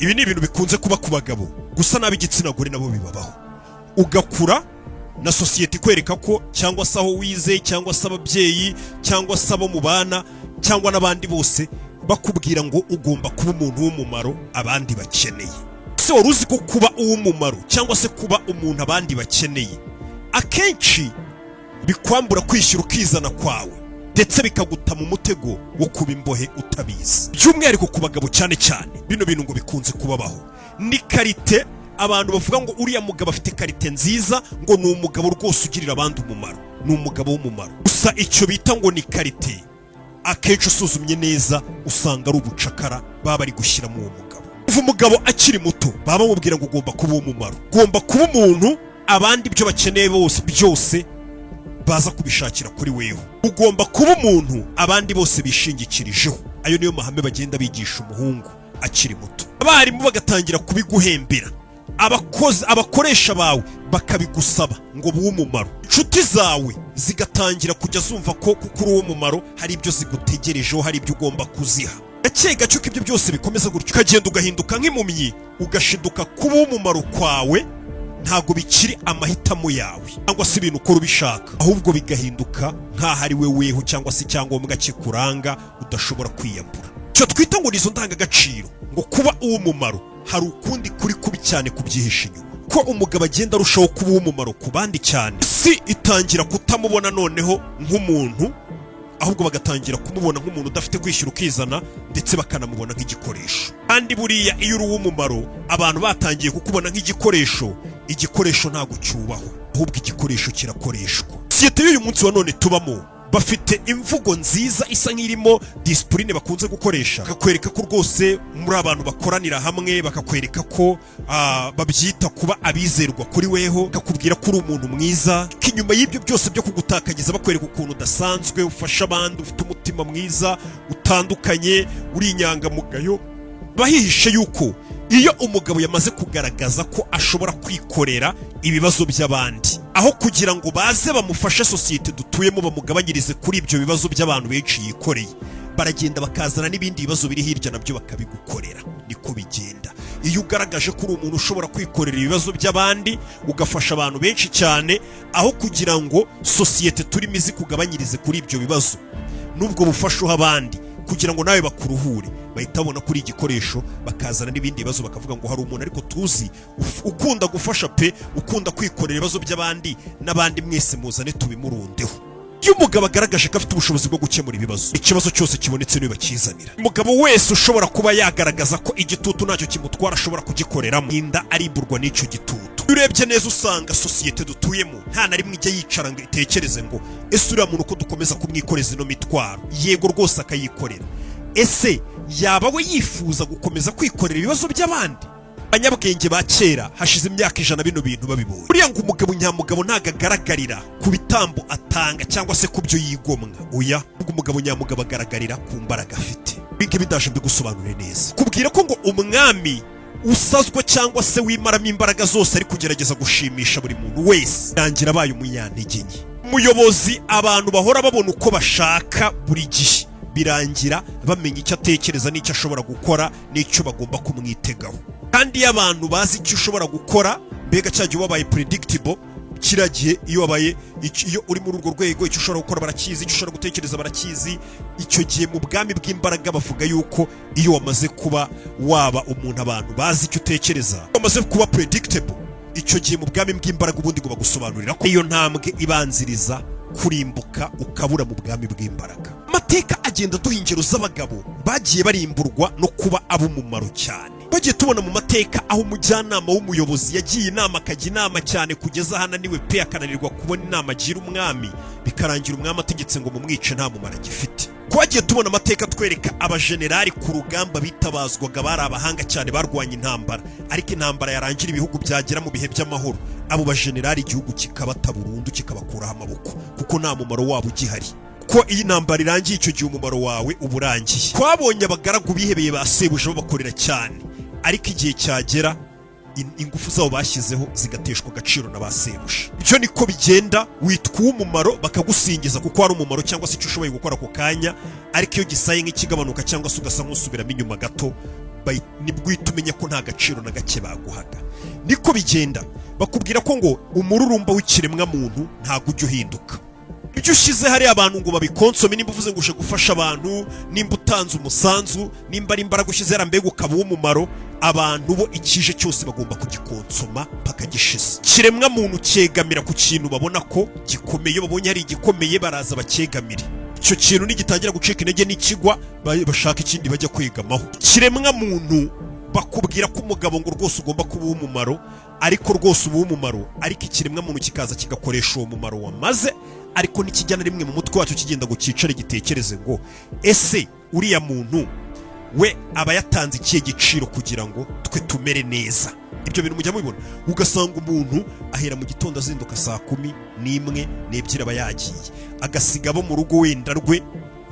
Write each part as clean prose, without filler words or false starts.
Ibi ni ibintu bikunze kuba ku bagabo gusa, n'ab'igitsina gore nabo bibabaho. Ugakura na sosiyete ikwereka ko, cyangwa se aho wize, cyangwa se ababyeyi, cyangwa se abo mubana, cyangwa n'abandi bose bakubwira ngo ugomba kuba umuntu w'umumaro abandi bakeneye. Ese wari uzi ko kuba uw'umumaro cyangwa se kuba umuntu abandi bakeneye akenshi bikwambura kwishyira ukizana kwawe, ndetse bikaguta mu mutego wo kuba imbohe utabizi? By'umwihariko ku bagabo cyane cyane, bino bintu ngo bikunze kubabaho. Ni qualité abantu bavuga ngo uriya mugabo afite qualité nziza, ngo ni umugabo rwose ugirira abandi umumaro, ni umugabo w'umumaro. Gusa icyo bita ngo ni qualité, akenshi usuzumye neza usanga ari ubucakara baba bari gushyiramo uwo mugabo. Kuva umugabo akiri muto baba bamubwira ngo ugomba kuba uw'umumaro, ugomba kuba umuntu abandi ibyo bakeneye bose byose baza kubishakira kuri weho, ugomba kuba umuntu abandi bose bishingikirijeho. Ayo niyo mahame bagenda bigisha umuhungu akiri muto. Abarimu bagatangira kubiguhembera, abakozi, abakoresha bawe bakabigusaba ngo bube umumaro, inshuti zawe zigatangira kujya zumva ko kuko uri uw'umumaro hari ibyo zigutegerejeho, hari ibyo ugomba kuziha. Gake gake uko ibyo byose bikomeza gutyo, ukagenda ugahinduka nk'impumyi, ugashiduka kuba uw'umumaro kwawe ntabwo bikiri amahitamo yawe cyangwa se ibintu ukora ubishaka, ahubwo bigahinduka nk'aho ari we weho cyangwa se icyangombwa kikuranga udashobora kwiyambura. Icyo twita ngo ni izo ndangagaciro, ngo kuba uw'umumaro, hari ukundi kuri kubi cyane kubyihisha inyuma. Ko umugabo agenda arushaho kuba uw'umumaro ku bandi cyane, si itangira kutamubona noneho nk'umuntu, ahubwo bagatangira kumubona nk'umuntu udafite kwishyira ukizana, ndetse bakanamubona nk'igikoresho. Kandi buriya iyo uri uw'umumaro abantu batangiye kukubona nk'igikoresho, igikoresho ntabwo cyubahwa, ahubwo igikoresho kirakoreshwa. Sosiyete y'uyu munsi wa none tubamo bafite imvugo nziza isa nk'irimo discipline bakunze gukoresha, bakakwereka ko rwose muri abantu bakoranira hamwe, bakakwereka ko babyita kuba abizerwa kuri weho, bakakubwira ko uri umuntu mwiza, ko inyuma y'ibyo byose byo kugutakagiza bakwereka ukuntu udasanzwe, ufasha abandi, ufite umutima mwiza utandukanye, uri inyangamugayo, bahihishe yuko iyo umugabo yamaze kugaragaza ko ashobora kwikorera ibibazo by'abandi, aho kugira ngo baze bamufashe, sosiyete dutuyemo bamugabanyirize kuri ibyo bibazo by'abantu benshi yikoreye, baragenda bakazana n'ibindi bibazo biri hirya nabyo bakabigukorera. Niko bigenda iyo ugaragaje ko uri umuntu ushobora kwikorera ibibazo by'abandi, ugafasha abantu benshi cyane. Aho kugira ngo sosiyete turimo izi kugabanyirize kuri ibyo bibazo n'ubwo bufasha uha abandi kugira ngo nawe bakuruhure, bahita babona kuri igikoresho, bakazana n'ibindi bibazo, bakavuga ngo hari umuntu ariko tuzi ukunda gufasha pe, ukunda kwikorera ibibazo by'abandi, n'abandi mwese muzane tubimurundeho. Iyo umugabo agaragaje ko afite ubushobozi bwo gukemura ibibazo, ikibazo cyose kibonetse niwe bakizanira. Umugabo wese ushobora kuba yagaragaza ko igitutu ntacyo kimutwara, ashobora kugikoreramo inda, arimburwa n'icyo gitutu. Iyo urebye neza usanga sosiyete dutuyemo nta na rimwe ijya yicara ngo itekereze ngo ese uriya muntu ko dukomeza kumwikoreza ino mitwaro, yego rwose akayikorera, ese yaba we yifuza gukomeza kwikorera ibibazo by'abandi? Abanyabwenge ba kera hashize imyaka 100 bino bintu babibonye. Buriya ngo umugabo nyamugabo ntabwo agaragarira ku bitambo atanga cyangwa se ku byo yigomwa, oya, ahubwo umugabo nyamugabo agaragarira ku mbaraga afite. Ibi ngibi ndaje mbigusobanurire neza, kubwira ko ngo umwami usazwa cyangwa se wimaramo imbaraga zose ari kugerageza gushimisha buri muntu wese, rangira abaye umunyantege nke. Umuyobozi abantu bahora babona uko bashaka buri gihe, birangira bamenya icyo atekereza n'icyo ashobora gukora n'icyo bagomba kumwitegaho. Kandi iyo abantu bazi icyo ushobora gukora, mbega cya gihe wabaye predictable, kiriya gihe iyo wabaye iyo uri muri urwo rwego, icyo ushobora gukora barakizi, icyo ushobora gutekereza barakizi. Icyo gihe mu bwami bw'imbaraga bavuga yuko iyo wamaze kuba waba umuntu abantu bazi icyo utekereza, wamaze kuba predictable, icyo gihe mu bwami bw'imbaraga ubundi ngo bagusobanurira ko iyo ntambwe ibanziriza kurimbuka, ukabura mu bwami bw'imbaraga. Amateka agenda aduha ingero z'abagabo bagiye barimburwa no kuba ab'umumaro cyane. Bagiye tubona mu mateka aho umujyanama w'umuyobozi yagiye inama, akajya inama cyane kugeza aho ananiwe pe, akananirwa kubona inama agira umwami, bikarangira umwami ategetse ngo mumwice, nta mumaro agifite. Twagiye tubona amateka atwereka abajenerali ku rugamba bitabazwaga, bari abahanga cyane, barwanya intambara, ariko intambara yarangira, ibihugu byagera mu bihe by'amahoro, abo bajenerali igihugu kikabata burundu, kikabakuraho amaboko, kuko nta mumaro wabo ugihari, ko iyo intambara irangiye icyo gihe umumaro wawe uba urangiye. Twabonye abagaragu bihebeye ba sebuja babakorera cyane, ariko igihe cyagera Ingufu zabo bashyizeho zigateshwa agaciro na ba sebuja. Ibyo niko bigenda. Witwa uw'umumaro, bakagusingiza kuko hari umumaro cyangwa se icyo ushoboye gukora ako kanya, ariko iyo gisaye nk'ikigabanuka cyangwa se ugasa nk'usubiramo inyuma gato, nibwo uhita umenya ko nta gaciro na gake baguhaga. Niko bigenda. Bakubwira ko ngo umururumba w'ikiremwamuntu ntabwo ujya uhinduka. Ibyo ushyize hariya abantu ngo babikonsome, nimba uvuze ngo uje gufasha abantu, nimba utanze umusanzu, nimba ari imbaraga ushyize hariya, mbega ukaba uw'umumaro, abantu bo ikije cyose bagomba kugikonsoma mpaka gishize. Kiremwa muntu cyegamira ku kintu babona ko gikomeye. Iyo babonye hari igikomeye, baraza bacyegamire. Icyo kintu nigitangira gucika intege n'ikigwa, bashaka ikindi bajya kwegamaho. Kiremwa muntu, bakubwira ko umugabo ngo rwose ugomba kuba uw'umumaro, ariko rwose uba uw'umumaro, ariko ikiremwa muntu kikaza kigakoresha uwo mumaro wamaze, ariko ntikijya na rimwe mu mutwe wacyo kigenda ngo cyicare gitekereze ngo: ese uriya muntu we aba yatanze ikihe giciro kugira ngo twe tumere neza? Ibyo bintu mujya mubibona, ugasanga umuntu ahera mu gitondo azinduka saa 11, 2 aba yagiye, agasiga abo mu rugo wenda rwe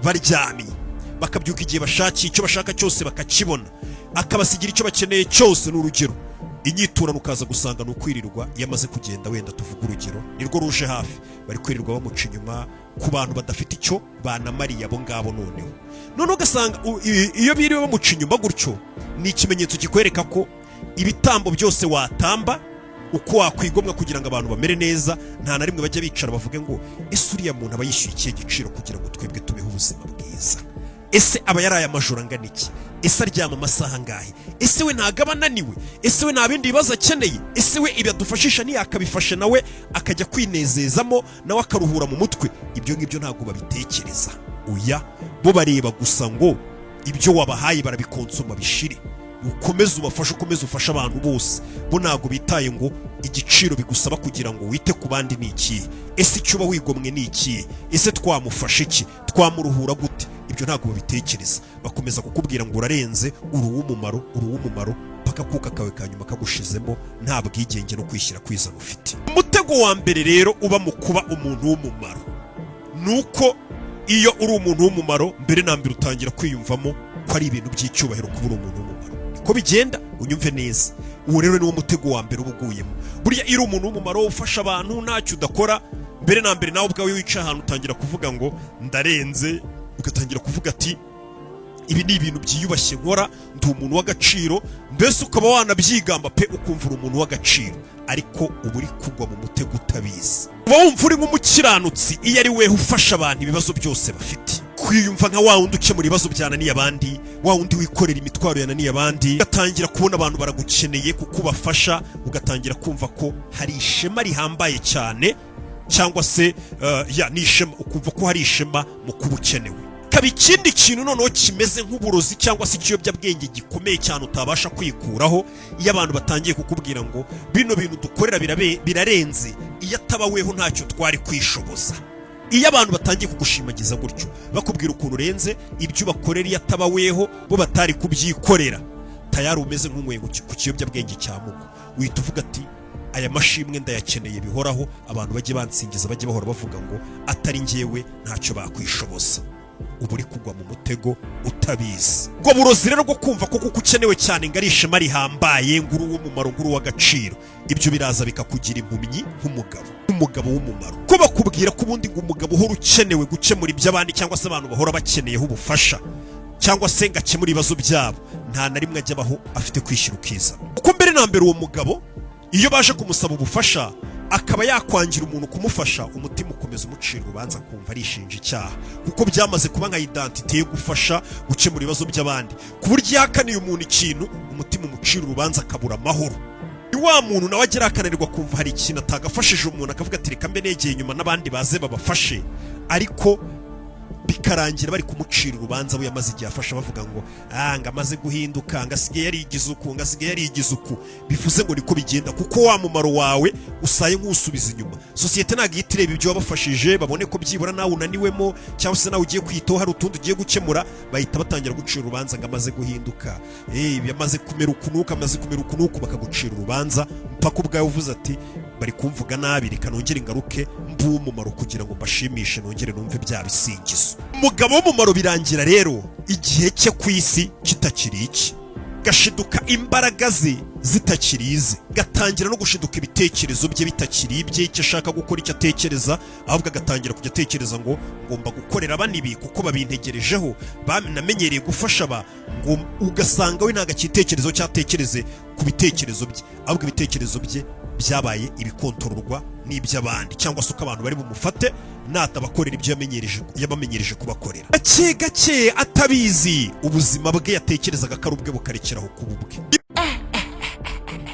baryamye, bakabyuka igihe bashakiye, icyo bashaka cyose bakakibona, akabasigira icyo bakeneye cyose. Ni urugero, inyiturano ukaza gusanga ni ukwirirwa iyo amaze kugenda, wenda tuvuga urugero nirwo ruje hafi, bari kwirirwa bamuca inyuma ku bantu badafite icyo banamariye abo ngabo. Noneho ugasanga iyo biriwe bamuca inyuma gutyo, ni ikimenyetso kikwereka ko ibitambo byose watamba, uko wakwigomwa kugira ngo abantu bamere neza, nta na rimwe bajya bicara bavuge ngo: ese uriya muntu aba yishyuye ikihe giciro kugira ngo twebwe tubeho ubuzima bwiza? Ese aba yaraye amajoro angana iki? Ese aryama amasaha angahe? Ese we ntabwo aba ananiwe? Ese we nta bindi bibazo akeneye? Ese we ibi adufashisha ntiyakabifashe nawe akajya kwinezezamo, nawe akaruhura mu mutwe? Ibyo ngibyo ntabwo babitekereza. Oya, bo bareba gusa ngo ibyo wabahaye barabikonsoma bishire, ukomeze ubafashe, ukomeze ufashe abantu bose. Bo ntabwo bitaye ngo igiciro bigusaba kugira ngo wite ku bandi ni ikihe, ese icyo uba wigomwe ni ikihe, ese twamufasha iki, twamuruhura gute? Ibyo ntabwo babitekereza. Bakomeza kukubwira ngo urarenze, uri uw'umumaro, uri uw'umumaro, mpaka akuka kawe ka nyuma kagushizemo, nta bwigenge no kwishyira kwizana ufite. Umutego wa mbere rero uba mu kuba umuntu w'umumaro ni uko iyo uri umuntu w'umumaro, mbere na mbere utangira kwiyumvamo ko ari ibintu by'icyubahiro kuba uri umuntu w'umumaro. Niko bigenda, unyumve neza. Uwo rero niwo mutego wa mbere uba uguyemo. Burya iyo uri umuntu w'umumaro, ufasha abantu, ntacyo udakora, mbere na mbere nawe ubwawe wicaye ahantu utangira kuvuga ngo ndarenze, ugatangira kuvuga ati: ibi ni ibintu byiyubashye nkora, ndi umuntu w'agaciro. Mbese ukaba wanabyigamba pe, ukumva uri umuntu w'agaciro, ariko uba uri kugwa mu mutego utabizi. Uba wumva uri nk'umukiranutsi iyo ari weho ufasha abantu ibibazo byose bafite, kwiyumva nka wa wundi ukemura ibibazo byananiye abandi, wa wundi wikorera imitwaro yananiye abandi, ugatangira kubona abantu baragukeneye kuko ubafasha, ugatangira kumva ko hari ishema rihambaye cyane, cyangwa se ya ni ishema, ukumva ko hari ishema mu kuba ukenewe. Kaba ikindi kintu noneho kimeze nk'uburozi cyangwa se ikiyobyabwenge gikomeye cyane utabasha kwikuraho, iyo abantu batangiye kukubwira ngo bino bintu dukorera birarenze, iyo ataba weho ntacyo twari kwishoboza. Iyo abantu batangiye kugushimagiza gutyo, bakubwira ukuntu urenze, ibyo ubakorera iyo ataba weho bo batari kubyikorera, tayari umeze nk'unyweye ku kiyobyabwenge cya mugo. Uhita uvuga ati: aya mashimwe ndayakeneye bihoraho, abantu bajye bansingiza, bajye bahora bavuga ngo atari njyewe ntacyo bakwishoboza. Uba uri kugwa mu mutego utabizi. Ubwo burozi rero bwo kumva ko kuko ukenewe cyane ngo ari ishema rihambaye, ngo uri uw'umumaro, ngo uri uw'agaciro, ibyo biraza bikakugira impumyi nk'umugabo w'umumaro. Ko bakubwira ko ubundi ngo umugabo uhora ukenewe gukemura iby'abandi, cyangwa se abantu bahora bakeneyeho ubufasha, cyangwa se ngo akemure ibibazo byabo, nta na rimwe ajya abaho afite kwishyira ukizana. Kuko mbere na mbere uwo mugabo iyo baje kumusaba ubufasha, akaba yakwangira umuntu kumufasha, umutima ukomeza umucira urubanza, kumva arishinja icyaha, kuko byamaze kuba nka identité yo gufasha gukemura ibibazo by'abandi, ku buryo iyo ahakaniye umuntu ikintu, umutima umucira urubanza, akabura amahoro. Ni wa muntu nawe agera akananirwa kumva hari ikintu atagafashije umuntu, akavuga ati: reka mbe negeye inyuma n'abandi baze babafashe. Ariko bikarangira bari kumucira urubanza we yamaze igihe afasha, bavuga ngo ah, ngo amaze guhinduka, ngo asigaye yarigize uku, ngo asigaye yarigize uku. Bivuze ngo niko bigenda, kuko wa mumaro wawe usaye nk'usubiza inyuma. Sosiyete ntabwo ihita ireba ibyo wabafashije, babone ko byibura nawe unaniwemo, cyangwa se nawe ugiye kwitaho, hari utundi ugiye gukemura. Bahita batangira gucira urubanza ngo amaze guhinduka, yamaze kumera uku n'uku, amaze kumera uku n'uku. Bakagucira urubanza mpaka ubwawe uvuze ati: bari kumvuga nabi, reka nongere ngaruke mbe umumaro kugira ngo mbashimishe, nongere numve bya bisingizo. Umugabo w'umumaro birangira rero igihe cye ku isi kitakiri iki. Agashiduka imbaraga ze zitakiri ize, gatangira no gushiduka ibitekerezo bye bitakiri ibye, icyo ashaka gukora, icyo atekereza, ahubwo agatangira kujya atekereza ngo ngomba gukorera bano ibi kuko babintegerejeho, banamenyereye gufasha aba, ngo ugasanga we ntabwo akitekerezo cyatekereze ku bitekerezo bye, ahubwo ibitekerezo bye byabaye ibikontororwa n'iby'abandi, cyangwa se uko abantu bari bumufate natabakorera ibyo yabamenyereje kubakorera. Gake gake atabizi, ubuzima bwe yatekerezaga ko ari ubwe bukarekeraho kuba ubwe.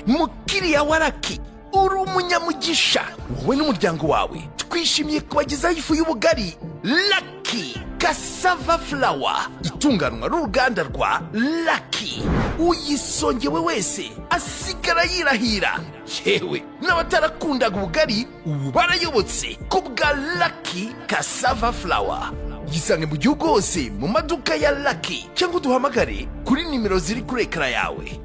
Mukiriya wa Lucky, uri umunyamugisha, wowe n'umuryango wawe. Twishimiye kubagezaho ifu y'ubugari Lucky Cassava Flour, itunganwa n'uruganda rwa Lucky. Uyisongewe wese asigara yirahira. Yewe n'abatarakundaga ubugari ubu barayobotse ku bwa Lucky Cassava Flour. Yisange mu gihugu hose mu maduka ya Lucky, cyangwa uduhamagare kuri nimero ziri kuri écran yawe.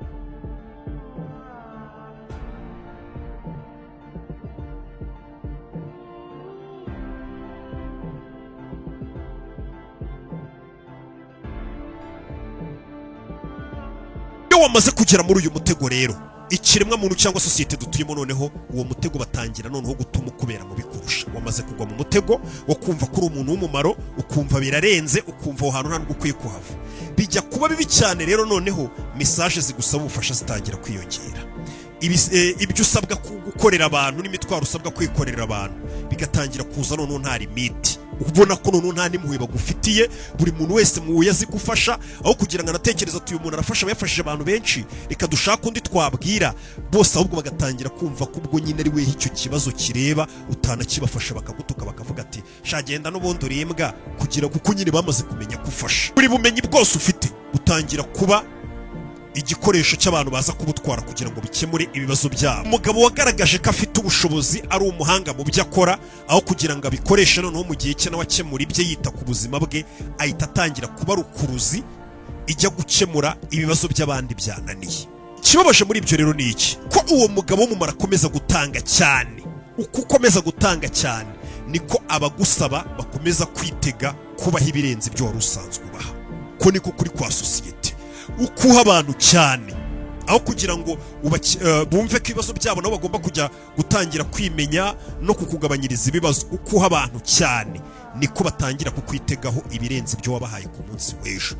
Iyo wamaze kugera muri uyu mutego rero, ikiremwa muntu cyangwa sosiyete dutuyemo, noneho uwo mutego batangira noneho gutuma ukubera mubi kurusha. Wamaze kugwa mu mutego wo kumva ko uri umuntu w'umumaro, ukumva birarenze, ukumva aho hantu nta nubwo ukwiye kuhava. Bijya kuba bibi cyane rero, noneho message zigusaba ubufasha zitangira kwiyongera. Ibyo usabwa gukorera abantu n'imitwaro usabwa kwikorera abantu bigatangira kuza noneho nta limite. Ubona ko noneho nta n'impuhwe bagufitiye. Buri muntu wese muhuye azi gufasha, aho kugira ngo anatekereze ati uyu muntu arafasha, aba yafashije abantu benshi, reka dushake undi twabwira bose, ahubwo bagatangira kumva ko ubwo nyine ari weho icyo kibazo kireba, utanakibafasha bakagutuka, bakavuga ati shagenda n'ubundi urimbwa, kugira kuko nyine bamaze kumenya ko ufasha. Buri bumenyi bwose ufite butangira kuba igikoresho cy'abantu baza kubutwara kugira ngo bikemure ibibazo byabo. Umugabo wagaragaje ko afite ubushobozi, ari umuhanga mu byo akora, aho kugira ngo abikoreshe noneho mu gihe cye nawe akemura ibye, yita ku buzima bwe, ahita atangira kuba rukuruzi ijya gukemura ibibazo by'abandi byananiye. Ikibabaje muri ibyo rero ni iki? Ko uwo mugabo w'umumaro akomeza gutanga cyane. Uko ukomeza gutanga cyane, niko abagusaba bakomeza kwitega kubaha ibirenze ibyo wari usanzwe ubaha. Ko niko kuri kwa sosiyete. Uko uha abantu cyane, aho kugira ngo bumve ko ibibazo byabo nabo bagomba kujya gutangira kwimenya no kukugabanyiriza ibibazo, uko uha abantu cyane niko batangira kukwitegaho ibirenze ibyo wabahaye ku munsi w'ejo.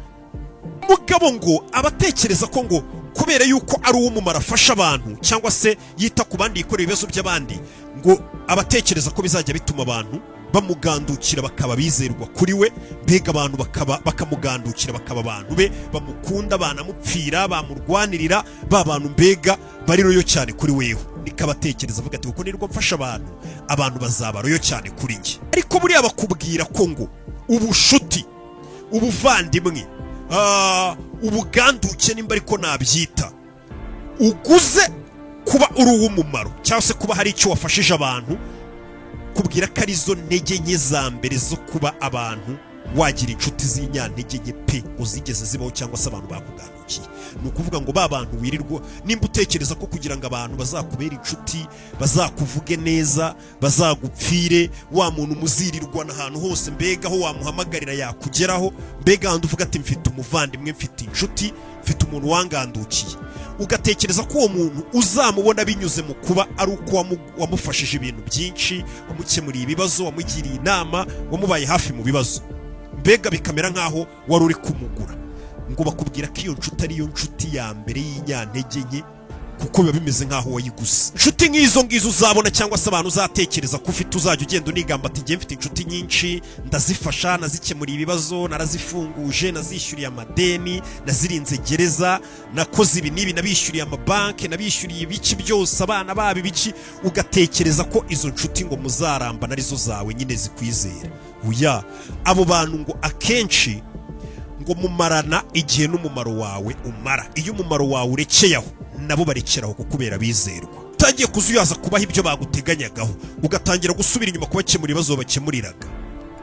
Mugabo ngo abatekereza ko ngo kubera yuko ari uw'umumaro, afasha abantu cyangwa se yita ku bandi, yikorera ibibazo by'abandi, ngo abatekereza ko bizajya bituma abantu bamugandukira, bakaba bizerwa kuri we, mbega abantu bakaba bakamugandukira, bakaba abantu be bamukunda, banamupfira, bamurwanirira, ba bantu mbega bari loyal cyane kuri weho. Niko abatekereza, avuga ati kuko nirwo mfasha abantu, abantu bazaba loyal cyane kuri njye. Ariko buriya bakubwira ko ngo ubushuti, ubuvandimwe, ubuganduke nimba ariko nabyita, uguze kuba uri uw'umumaro cyangwa se kuba hari icyo wafashije abantu, kubwira ko arizo ntege nke za mbere zo kuba abantu wagira inshuti z'inyantege nke pe ngo zigeze zibaho, cyangwa se abantu bakugandukiye. Ni ukuvuga ngo ba bantu wirirwa, nimba utekereza ko kugira ngo abantu bazakubere inshuti, bazakuvuge neza, bazagupfire, wa muntu muzirirwana ahantu hose, mbega aho wamuhamagarira yakugeraho, mbega ahantu uvuga ati mfite umuvandimwe, mfite inshuti, mfite umuntu wangandukiye, ugatekereza ko uwo muntu uzamubona binyuze mu kuba ari uko wamufashije ibintu byinshi, wamukemuriye ibibazo, wamugiriye inama, wamubaye hafi mu bibazo, mbega bikamera nk'aho wari uri kumugura, ngo bakubwira ko iyo nshuti ariyo nshuti ya mbere y'inyantege nke, kuko biba bimeze nk'aho wayiguze. Inshuti nk'izo ngizo uzabona, cyangwa se abantu uzatekereza ko ufite, uzajya ugenda unigamba ati ngiye mfite inshuti nyinshi, ndazifasha, nazikemuriye ibibazo, narazifunguje, nazishyuriye amadeni, nazirinze gereza, nakoze ibi n'ibi, nabishyuriye amabanki, nabishyuriye ibiki byose, abana babo ibiki, ugatekereza ko izo nshuti ngo muzarambana arizo zawe nyine zikwizera. Uya abo bantu ngo akenshi ngo mumarana igihe n'umumaro wawe umara. Iyo umumaro wawe urekeye aho, nabo barekeraho kukubera bizerwa. Utangiye kuzuyaza kubaha ibyo baguteganyagaho, ugatangira gusubira inyuma kubakemura ibibazo bakemuriraga,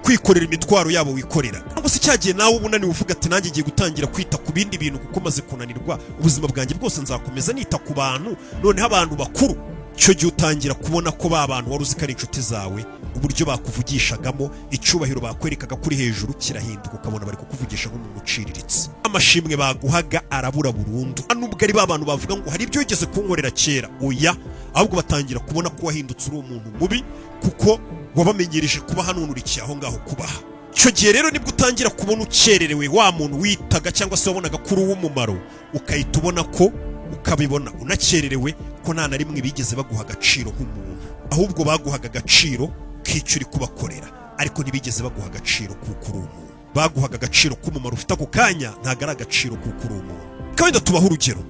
kwikorera imitwaro yabo wikoreraga, cyangwa se cyagihe nawe uba unaniwe uvuga ati nanjye ngiye gutangira kwita ku bindi bintu kuko maze kunanirwa, ubuzima bwanjye bwose nzakomeza nita ku bantu, noneho abantu bakuru. Icyo gihe utangira kubona ko ba bantu wari uzi ko ari inshuti zawe Uburyo bakuvugishagamo, icyubahiro bakwerekaga kuri hejuru kirahinduka, ukabona bari kukuvugisha nk'umuntu uciriritse. Amashimwe baguhaga arabura burundu. Nubwo ari ba bantu bavuga ngo hari ibyo wigeze kunkorera kera, oya, ahubwo batangira kubona ko wahindutse, uri umuntu mubi, kuko wabamenyereje kuba hanunurikiye aho ngaho kubaha. Icyo gihe rero nibwo utangira kubona ukererewe wa muntu witaga cyangwa se wabonaga kuri uw'umumaro, ukahita ubona ko ukabibona unakererewe ko nta na rimwe bigeze baguha agaciro nk'umuntu, ahubwo baguhaga agaciro k'icyo uri kubakorera, ariko ntibigeze baguha agaciro kuko uri umuntu. Baguhaga agaciro k'umumaro ufite ako kanya, ntabwo ari agaciro kuko uri umuntu. Kandi tubaho urugero,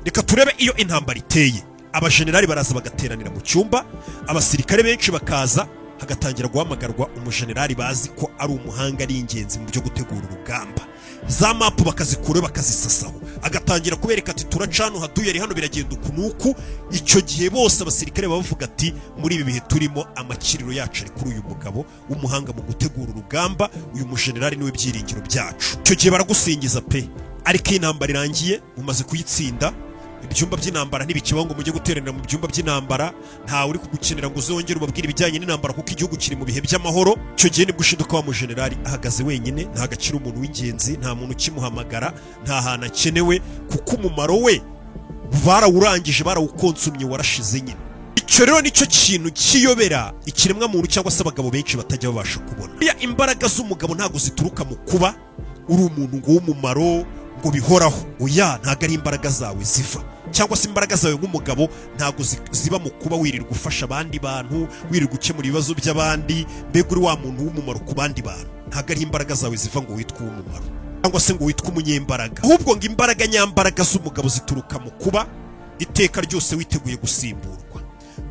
reka turebe iyo intambara iteye, abajenerali baraza bagateranira mu cyumba, abasirikare benshi bakaza, hagatangira guhamagarwa umujenerali bazi ko ari umuhanga, ari ingenzi mu byo gutegura urugamba. Za mapu bakazikurayo, bakazisasaho, agatangira kubereka ati: "Turacana haduye hano, biragenda uku n'uku." Icyo gihe bose abasirikare baba bavuga ati: "Muri ibi bihe turimo, amakiriro yacu ari kuri uyu mugabo w'umuhanga mu gutegura urugamba, uyu mujenerali niwe byiringiro byacu." Icyo gihe baragusingiza pe. Ariko iyo intambara irangiye, mumaze kuyitsinda, ibyumba by'intambara ntibikibaho ngo mujye guteranira mu byumba by'intambara, ntawe uri kugukenera ngo uzongere ubabwire ibijyanye n'intambara, kuko igihugu kiri mu bihe by'amahoro. Icyo gihe nibwo ushiduka wa mujenerali ahagaze wenyine, ntabwo akiri umuntu w'ingenzi, nta muntu ukimuhamagara, nta hantu akenewe, kuko umumaro we barawurangije, barawukonsumye, warashize nyine. Icyo rero nicyo kintu kiyobera ikiremwa muntu cyangwa se abagabo benshi batajya babasha kubona. Buriya imbaraga z'umugabo ntabwo zituruka mu kuba uri umuntu ngo w'umumaro ngo bihoraho, oya, ntabwo ari imbaraga zawe ziva, cyangwa se imbaraga zawe nk'umugabo ntabwo ziba mu kuba wirirwa ufasha abandi bantu, wirirwa ukemura ibibazo by'abandi, mbega uri wa muntu w'umumaro ku bandi bantu. Ntabwo ari imbaraga zawe ziva ngo witwe uw'umumaro cyangwa se ngo witwe umunyembaraga, ahubwo ngo imbaraga nyambaraga z'umugabo zituruka mu kuba iteka ryose witeguye gusimburwa,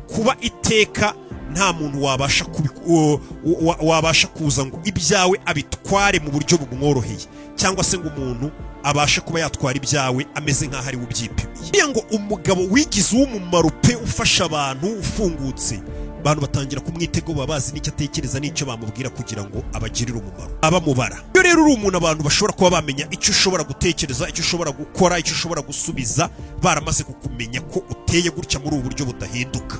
kuba iteka nta muntu wabasha kuza ngo ibyawe abitware mu buryo bumworoheye, cyangwa se ngo umuntu abashe kuba yatwara ibyawe ameze nk'aho ari we ubyipimiye. Buriya ngo umugabo wigize uw'umumaro pe, ufasha abantu, ufungutse, abantu batangira kumwitego, baba bazi n'icyo atekereza n'icyo bamubwira kugira ngo abagirire umumaro, abamubara. Iyo rero uri umuntu abantu bashobora kuba bamenya icyo ushobora gutekereza, icyo ushobora gukora, icyo ushobora gusubiza, baramaze kukumenya ko uteye gutya muri ubu buryo budahinduka,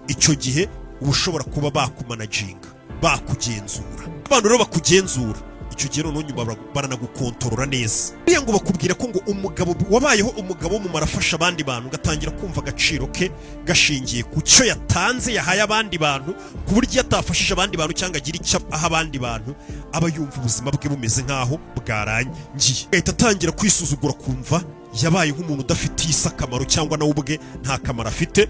icyo gihe uba ushobora kuba bakumanaginga, bakugenzura. Abantu rero bakugenzura icyo gihe noneho nyuma baranagukontorora neza. Buriya ngo bakubwira ko ngo umugabo wabayeho umugabo w'umumaro, afasha abandi bantu, ugatangira kumva agaciro ke gashingiye ku cyo yatanze, yahaye abandi bantu, ku buryo iyo atafashije abandi bantu cyangwa agira icyo aha abandi bantu, aba yumva ubuzima bwe bumeze nk'aho bwarangiye, agahita atangira kwisuzugura, kumva yabaye nk'umuntu udafitiye isi akamaro, cyangwa nawe ubwe nta kamaro afite,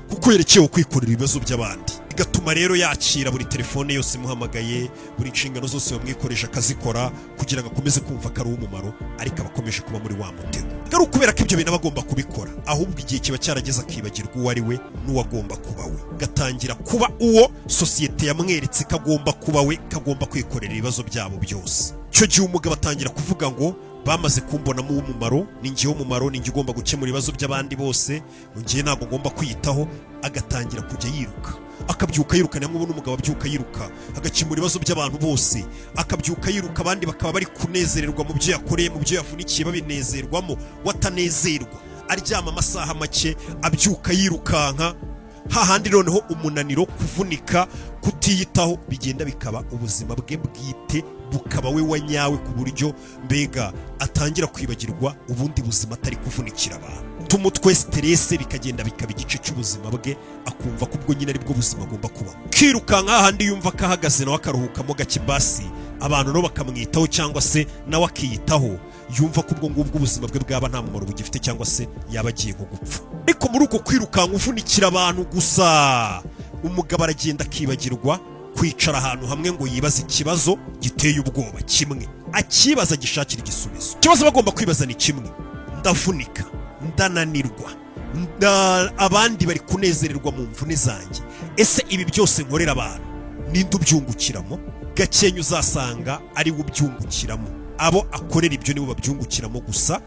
kuko yerekewe kwikorera ibibazo by'abandi. Bigatuma rero yakira buri telefone yose imuhamagaye, buri nshingano zose bamwikoresha akazikora, kugira ngo akomeze kumva ko ari uw'umumaro, ariko aba akomeje kuba muri wa mutego. Ari ukubera ko ibyo bintu aba agomba kubikora, ahubwo igihe kiba cyarageze akibagirwa uwo ari we n'uwo agomba kuba we, gatangira kuba uwo sosiyete yamweretse ko agomba kuba we, ko agomba kwikorera ibibazo byabo byose. Icyo gihe umugabo atangira kuvuga ngo: "Bamaze kumbonamo uw'umumaro, ni njye w'umumaro, ni njye ugomba gukemura ibibazo by'abandi bose, njye ntabwo ngomba kwiyitaho." Agatangira kujya yiruka, akabyuka yiruka. Niyo ubona umugabo abyuka yiruka, agakemura ibibazo by'abantu bose, akabyuka yiruka, abandi bakaba bari kunezererwa mu byo yakoreye, mu byo yavunikiye, babinezerwamo, watanezerwa, aryama amasaha make, abyuka yirukanka hahandi. Noneho umunaniro, kuvunika, kutiyitaho bigenda bikaba ubuzima bwe bwite, bukaba we wa nyawe, ku buryo mbega atangira kwibagirwa ubundi buzima atari kuvunikira abantu. Tumutwe, stress, bikagenda bikaba igice cy'ubuzima bwe, akumva ko ubwo nyine aribwo buzima agomba kubamo, kirukanka hahandi yumva ko ahagaze nawe akaruhukamo gake basi, abantu nabo bakamwitaho cyangwa se nawe akiyitaho, yumva ko ubwo ngubwo ubuzima bwe bwaba nta mumaro bugifite, cyangwa se yaba agiye nko gupfa. Ariko muri uko kwirukanka uvunikira abantu gusa, umugabo aragenda akibagirwa kwicara ahantu hamwe ngo yibaze ikibazo giteye ubwoba kimwe, akibaza gishakira igisubizo. Ikibazo bagomba kwibaza ni kimwe: ndavunika, ndananirwa, abandi bari kunezererwa mu mvune zanjye, ese ibi byose nkorera abantu ninde ubyungukiramo? Gakenya uzasanga ari we ubyungukiramo, abo akorera ibyo nibo babyungukiramo gusa,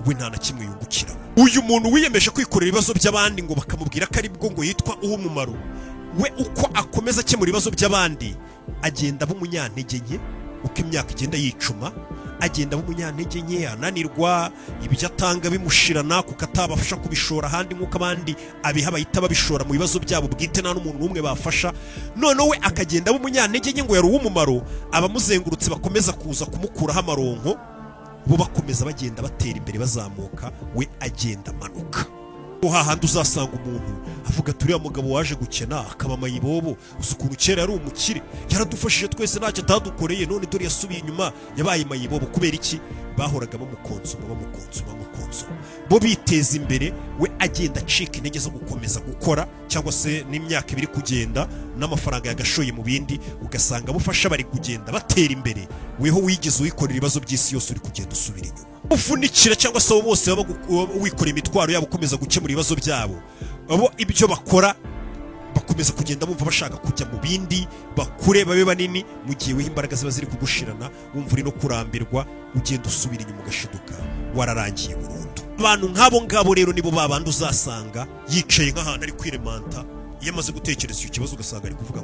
we nta na kimwe yungukiramo. Uyu muntu wiyemeje kwikorera ibibazo by'abandi, ngo bakamubwira ko ari bwo ngo yitwa uw'umumaro, we uko akomeza akemura ibibazo by'abandi agenda aba umunyantege nke uko imyaka igenda yicuma, agenda aba umunyantege nke uko imyaka igenda yicuma. Agenda aba umunyantege nke, ananirwa, ibyo atanga bimushirana kuko atabasha kubishora ahandi nk'uko abandi abiha bahita babishora mu bibazo byabo bwite, nta n'umuntu n'umwe bafasha. Noneho we akagenda aba umunyantege nke ngo yari uw'umumaro, abamuzengurutse bakomeza kuza kumukuraho amaronko, bo bakomeza bagenda batera imbere bazamuka, we agenda amanuka. Hahandi uzasanga umuntu avuga ati: "Uriya mugabo waje gukena akaba mayibobo, uzi ukuntu kera yari umukire, yaradufashije twese, ntacyo atadukoreye, none dore yasubiye inyuma, yabaye mayibobo." Kubera iki? Bahoraga bamukonsoma, bamukonsoma, bamukonsoma, bo biteza imbere, we agenda acika intege zo gukomeza gukora, cyangwa se n'imyaka ibiri kugenda n'amafaranga yagashoye mu bindi, ugasanga abufasha bari kugenda batera imbere, weho wigize uwikorera ibibazo by'isi yose, uri kugenda usubira inyuma ufunikira, cyangwa se abo bose baba wikoreye imitwaro yabo, ukomeza gukemura ibibazo byabo. Abo ibyo bakora bakomeza kugenda bumva bashaka kujya mu bindi, bakure babe banini, mu gihe weho imbaraga ziba ziri kugushirana, wumva uri no kurambirwa, ugenda usubira inyuma, ugashiduka wararangiye burundu. Abantu nk'abo ngabo rero nibo babandi uzasanga yicaye nk'ahantu ari kwiremanta. Iyo amaze gutekereza icyo kibazo, ugasanga ari kuvuga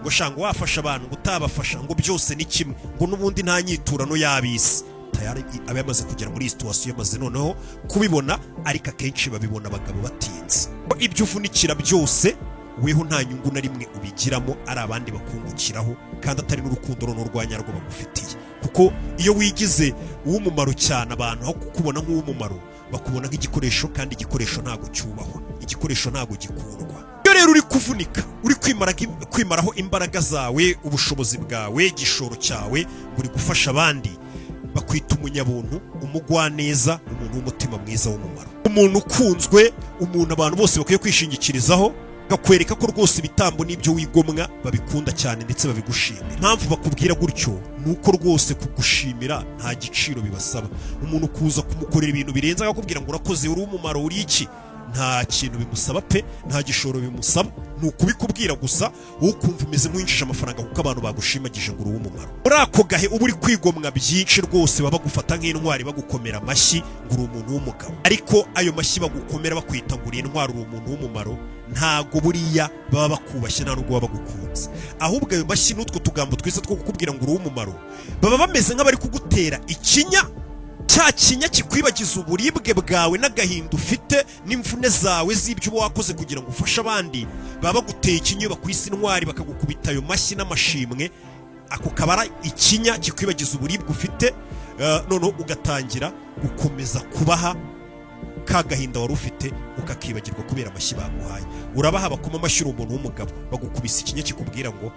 ngo shanga wafasha abantu, ngo utabafasha, ngo byose ni kimwe, ngo n'ubundi nta nyiturano y'ab'isi. Tayari aba yamaze kugera muri iyi situation, yamaze noneho kubibona. Ariko akenshi babibona abagabo batinze. Ibyo uvunikira byose, weho nta nyungu na rimwe ubigiramo, ari abandi bakungukiraho, kandi atari n'urukundo n'urwanya rwo bagufitiye, kuko iyo wigize uw'umumaro cyane, abantu aho kukubona nk'uw'umumaro bakubona nk'igikoresho, kandi igikoresho ntabwo cyubahwa, igikoresho ntabwo gikundwa. Iyo rero uri kuvunika, uri kwimaraho imbaraga zawe, ubushobozi bwawe, igishoro cyawe, ngo uri gufasha abandi, bakwita umunyabuntu, umugwaneza, umuntu w'umutima mwiza w'umumaro, umuntu ukunzwe, umuntu abantu bose bakwiye kwishingikirizaho, bakwereka ko rwose ibitambo n'ibyo wigomwa babikunda cyane, ndetse babigushimira. Impamvu bakubwira gutyo ni uko rwose kugushimira nta giciro bibasaba. Umuntu kuza kumukorera ibintu birenze akakubwira ngo urakoze, uri umumaro, uri iki, nta kintu bimusaba pe, nta gishoro bimusaba, ni ukubikubwira gusa, wowe ukumva umeze nk'uwinjije amafaranga kuko abantu bagushimagije ngo uri uw'umumaro. Muri ako gahe uba uri kwigomwa byinshi rwose, baba bagufata nk'intwari, bagukomera amashyi ngo uri umuntu w'umugabo. Ariko ayo mashyi bagukomera bakwita ngo uri intwari, uri umuntu w'umumaro, ntago buriya baba bakubashye, nta nubwo baba bagukunze. Ahubwo ayo mashyi n'utwo tugambo twiza two kukubwira ngo uri uw'umumaro, baba bameze nk'abari kugutera ikinya, cya kinya kikwibagiza uburibwe bwawe n'agahinda ufite n'imvune zawe z'ibyo uba wakoze kugira ngo ufashe abandi. Baba baguteye ikinya iyo bakwise intwari, bakagukubita ayo mashyi n'amashimwe. Ako kabara ikinya kikwibagiza uburibwe ufite, noneho ugatangira gukomeza kubaha, ka gahinda wari ufite ukakibagirwa kubera amashyi baguhaye. Urabaha, bakoma amashyi, uri umuntu w'umugabo, bagukubisa ikinya kikubwira ngo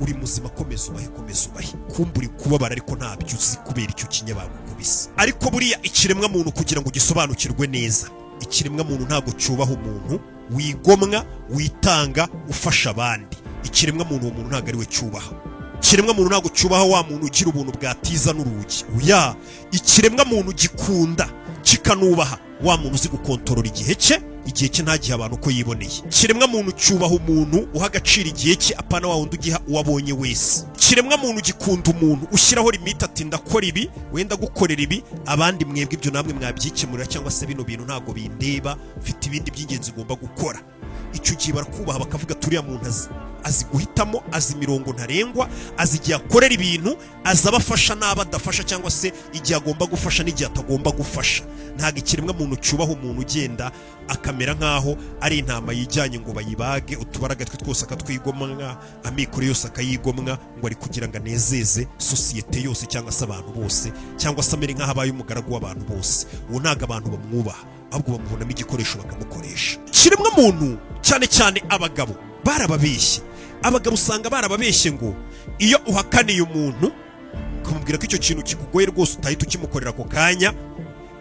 uri muzima, komeza ubahe, komeza ubahe. Kumva uri kubabara ariko ntabyo uzi kubera icyo kinya bagukubise. Ariko buriya ikiremwa muntu, kugira ngo ugisobanukirwe neza, ikiremwa muntu ntabwo cyubaha umuntu wigomwa, witanga, ufasha abandi. Ikiremwa muntu, uwo muntu ntabwo ari we cyubaha. Ikiremwa muntu ntabwo cyubaha wa muntu ugira ubuntu bwatiza n'urugi. Oya, ikiremwa muntu gikunda kikanubaha wa muntu uzi gukontorora igihe cye, igihe cye ntagihe abantu uko yiboneye. Ikiremwa muntu cyubaha umuntu uha agaciro igihe cye, apana wa wundi ugiha uwo abonye wese. Ikiremwa muntu gikunda umuntu ushyiraho limite, ati: "Ndakora ibi, wenda gukorera ibi, abandi mwebwe ibyo namwe mwabyikemurira, cyangwa se bino bintu ntabwo bindeba, mfite ibindi by'ingenzi ngomba gukora." Icyo gihe barakubaha, bakavuga turiya muntu azi guhitamo, azi imirongo ntarengwa, azi igihe akorera ibintu, azi abafasha n'abo adafasha, cyangwa se igihe agomba gufasha n'igihe atagomba gufasha. Ntabwo ikiremwa muntu cyubaha umuntu ugenda akamera nk'aho ari intama yijyanye ngo bayibage, utubaraga twe twose akatwigomwa, amikoro yose akayigomwa, ngo ari kugira ngo anezeze sosiyete yose cyangwa se abantu bose, cyangwa se amere nk'aho abaye umugaragu w'abantu bose. Uwo ntabwo abantu bamwubaha, ahubwo bamubonamo igikoresho bakamukoresha. Kiremwa muntu, cyane cyane abagabo, barababeshye. Abagabo usanga barababeshye ngo iyo uhakaniye umuntu, ukamubwira ko icyo kintu kikugoye rwose, utahita ukimukorera ako kanya,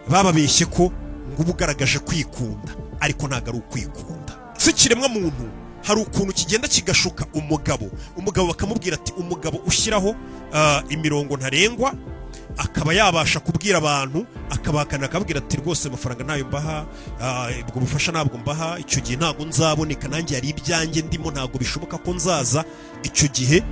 bababeshye ko ngo uba ugaragaje kwikunda. Ariko ntabwo ari ukwikunda. Si ikiremwa muntu hari ukuntu kigenda kigashuka umugabo. Umugabo bakamubwira ati: "Umugabo ushyiraho imirongo ntarengwa, akaba yabasha kubwira abantu, akabahakana, akababwira ati: 'Rwose amafaranga ntayo mbaha, ubwo bufasha ntabwo mbaha, icyo gihe ntabwo nzaboneka, nanjye hari ibyanjye ndimo, ntabwo bishoboka ko nzaza.'" Icyo gihe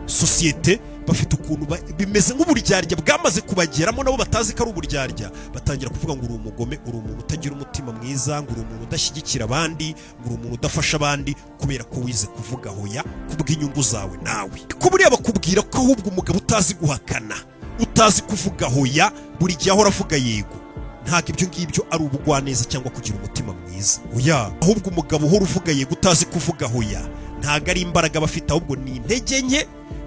sosiyete bafite ukuntu bimeze nk'uburyarya bwamaze kubageramo, nabo batazi ko ari uburyarya. Batangira kuvuga ngo uri umugome, uri umuntu utagira umutima mwiza, ngo uri umuntu udashyigikira abandi, ngo uri umuntu udafasha abandi, kubera ko wize kuvuga hoya kubw'inyungu zawe nawe. Ko buriya bakubwira ko ahubwo umugabo utazi guhakana, Utazi kuvuga hoya, buri gihe ahora avuga yego, ntabwo ibyo ngibyo ari ubugwaneza cyangwa kugira umutima mwiza. Oya, ahubwo umugabo uhora uvuga yego, utazi kuvuga hoya, ntabwo ari imbaraga aba afite, ahubwo ni intege nke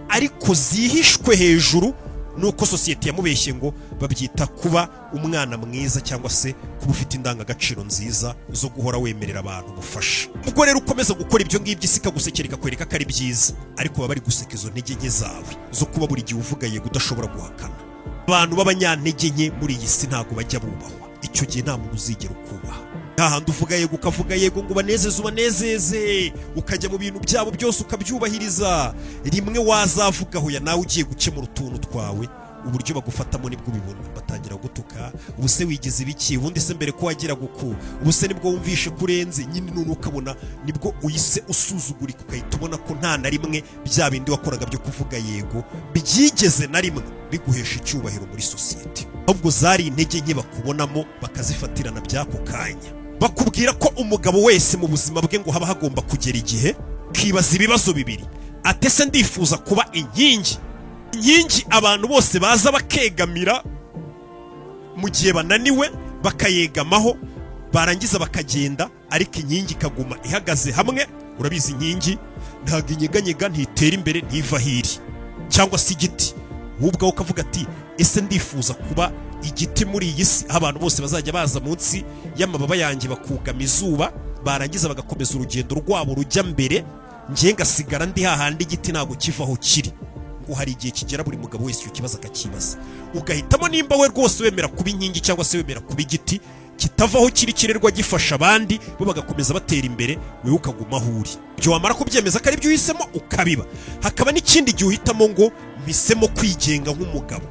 ariko zihishwe hejuru nuko sosiyete yamubeshye ngo babyita kuba umwana mwiza cyangwa se kuba ufite indangagaciro nziza zo guhora wemerera abantu ubufasha. Ubwo rero ukomeza gukora ibyo ngibyo, isi ikagusekera, ikakwereka ko ari byiza, ariko baba bari guseka izo ntege nke zawe zo kuba buri gihe uvuga yego, udashobora guhakana. Abantu b'abanyantege nke muri iyi si ntabwo bajya bubahwa. Icyo gihe nta muntu uzigera ukubaha. Hahandi uvuga yego, ukavuga yego ngo ubanezeze, ubanezeze, ukajya mu bintu byabo byose ukabyubahiriza, rimwe wazavuga hoya nawe ugiye gukemura utuntu twawe, uburyo bagufatamo nibwo ubibona. Batangira gutuka: "Ubu se wigize ibiki? Ubundi se mbere ko wagiraga uku? Ubu se nibwo wumvishe ko urenze?" Nyine none ukabona nibwo uhise usuzugurika, ugahita ubona ko nta na rimwe bya bindi wakoraga byo kuvuga yego byigeze na rimwe biguhesha icyubahiro muri sosiyete, ahubwo zari intege nke bakubonamo bakazifatirana by'ako kanya. Bakubwira ko umugabo wese mu buzima bwe ngo haba hagomba kugera igihe kibaza ibibazo bibiri: ate se ndifuza kuba inkingi, inkingi abantu bose baza bakegamira mu gihe bananiwe, bakayegamaho, barangiza bakagenda, ariko inkingi ikaguma ihagaze hamwe? Urabizi, inkingi ntabwo inyeganyega, ntitera imbere, ntiva aho iri. Cyangwa se igiti, wowe ubwawe ukavuga ati: "Ese ndifuza kuba igiti muri iyi si, aho abantu bose bazajya baza munsi y'amababa yanjye bakugama izuba, barangiza bagakomeza urugendo rwabo rujya mbere, njye ngasigara ndi hahandi?" Igiti ntabwo kiva aho kiri. Ngo hari igihe kigera buri mugabo wese icyo kibazo akakibaza, ugahitamo nimba we rwose wemera kuba inkingi cyangwa se wemera kuba igiti kitava aho kiri, kirerwa gifasha abandi, bo bagakomeza batera imbere, wowe ukaguma aho uri. Ibyo wamara kubyemeza ko ari byo uhisemo, ukabiba. Hakaba n'ikindi gihe uhitamo ngo: "Mpisemo kwigenga nk'umugabo,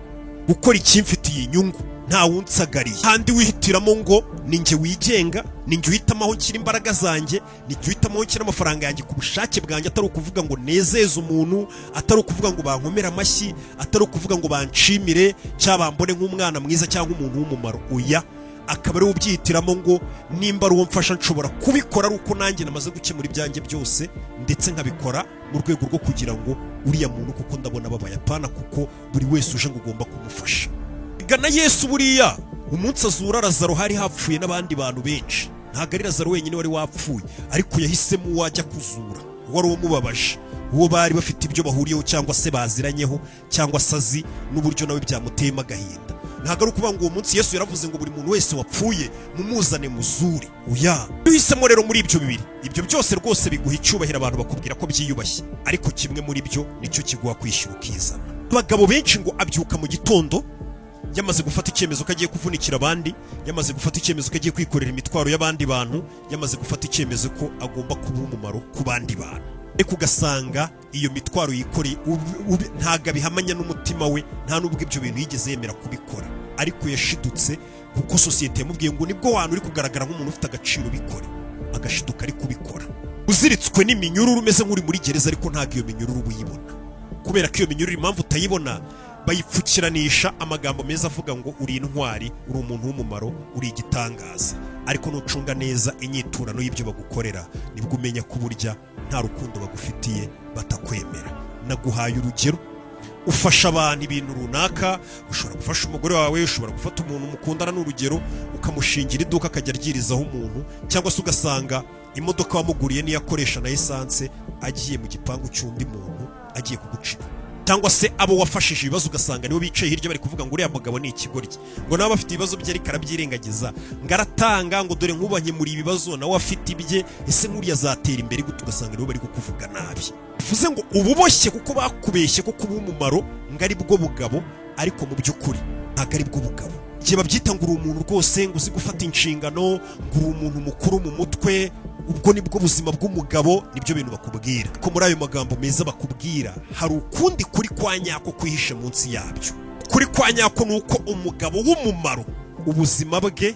gukora ikimfitiye inyungu nta wunsagariye." Handi wihitiramo ngo: "Ni njye wigenga, ni njye uhitamo aho nshyira imbaraga zanjye, ni njye uhitamo aho nshyira amafaranga yanjye ku bushake bwanjye, atari ukuvuga ngo nezeze umuntu, atari ukuvuga ngo bankomere amashyi, atari ukuvuga ngo banshimire cyangwa bambone nk'umwana mwiza cyangwa umuntu w'umumaro." Oya, akaba ariwe ubyihitiramo ngo: "Nimba ari uwo mfasha, nshobora kubikora ari uko nanjye namaze gukemura ibyanjye byose, ndetse nkabikora mu rwego rwo kugira ngo uriya muntu kuko ndabona ababaye, apana kuko buri wese uje ngo ugomba kumufasha." Gana Yesu, buriya umunsi azura Lazaro hari hapfuye n'abandi bantu benshi, ntabwo ari Lazaro wenyine wari wapfuye, ariko yahisemo uwajya kuzura, wari umubabaje, uwo bari bafite ibyo bahuriyeho cyangwa se baziranyeho cyangwa se azi n'uburyo nawe byamuteyemo agahinda. Ntabwo ari ukuvuga ngo uwo munsi Yesu yaravuze ngo: "Buri muntu wese wapfuye mumuzane muzure." Oya, iyo uhisemo rero muri ibyo bibiri, ibyo byose rwose biguha icyubahiro, abantu bakubwira ko byiyubashye, ariko kimwe muri byo nicyo kiguha kwishyura ukizana. Abagabo benshi ngo abyuka mu gitondo yamaze gufata icyemezo ko agiye kuvunikira abandi, yamaze gufata icyemezo ko agiye kwikorera imitwaro y'abandi bantu, yamaze gufata icyemezo ko agomba kuba umumaro ku bandi bantu, ariko ugasanga iyo mitwaro yikoreye ntabwo abihamanya n'umutima we, nta n'ubwo ibyo bintu yigeze yemera kubikora, ariko yashidutse kuko sosiyete yamubwiye ngo: "Nibwo wantu uri kugaragara nk'umuntu ufite agaciro, bikore." Agashiduka ari kubikora uziritswe n'iminyururu, umeze nk'uri muri gereza, ariko ntabwo iyo minyururu uba uyibona, kubera ko iyo minyururu, impamvu utayibona, bayipfukiranisha amagambo meza avuga ngo uri intwari, uri umuntu w'umumaro, uri igitangaza. Ariko nucunga neza inyiturano y'ibyo bagukorera, nibwo umenya ko burya nta rukundo bagufitiye, batakwemera. Naguhaye urugero: ufasha abantu ibintu runaka, ushobora gufasha umugore wawe, ushobora gufata umuntu mukundana n'urugero, ukamushingira iduka akajya aryirizaho umuntu, cyangwa se ugasanga imodoka wamuguriye niyo akoresha na esanse agiye mu gipangu cy'undi muntu agiye kugucira, cyangwa se abo wafashije ibibazo ugasanga nibo bicaye hirya bari kuvuga ngo: "Uriya mugabo ni ikigoryi," ngo nawe afite ibibazo bye ariko arabyirengagiza, ngo aratanga, ngo dore nk'ubankemura ibibazo, nawe afite ibye, ese nk'uriya azatera imbere gute? Ugasanga nibo bari kukuvuga nabi. Bivuze ngo uba uboshye kuko bakubeshye ko kuba umumaro ngo ari bwo bugabo, ariko mu by'ukuri ntabwo ari bwo bugabo. Igihe babyita ngo uri umuntu rwose, ngo uzi gufata inshingano, ngo uri umuntu mukuru mu mutwe, ubwo nibwo buzima bw'umugabo, nibyo bintu bakubwira. Ko muri ayo magambo meza bakubwira hari ukundi kuri kwa nyako kwihishe munsi yabyo. Kuri kwa nyako ni uko umugabo w'umumaro, ubuzima bwe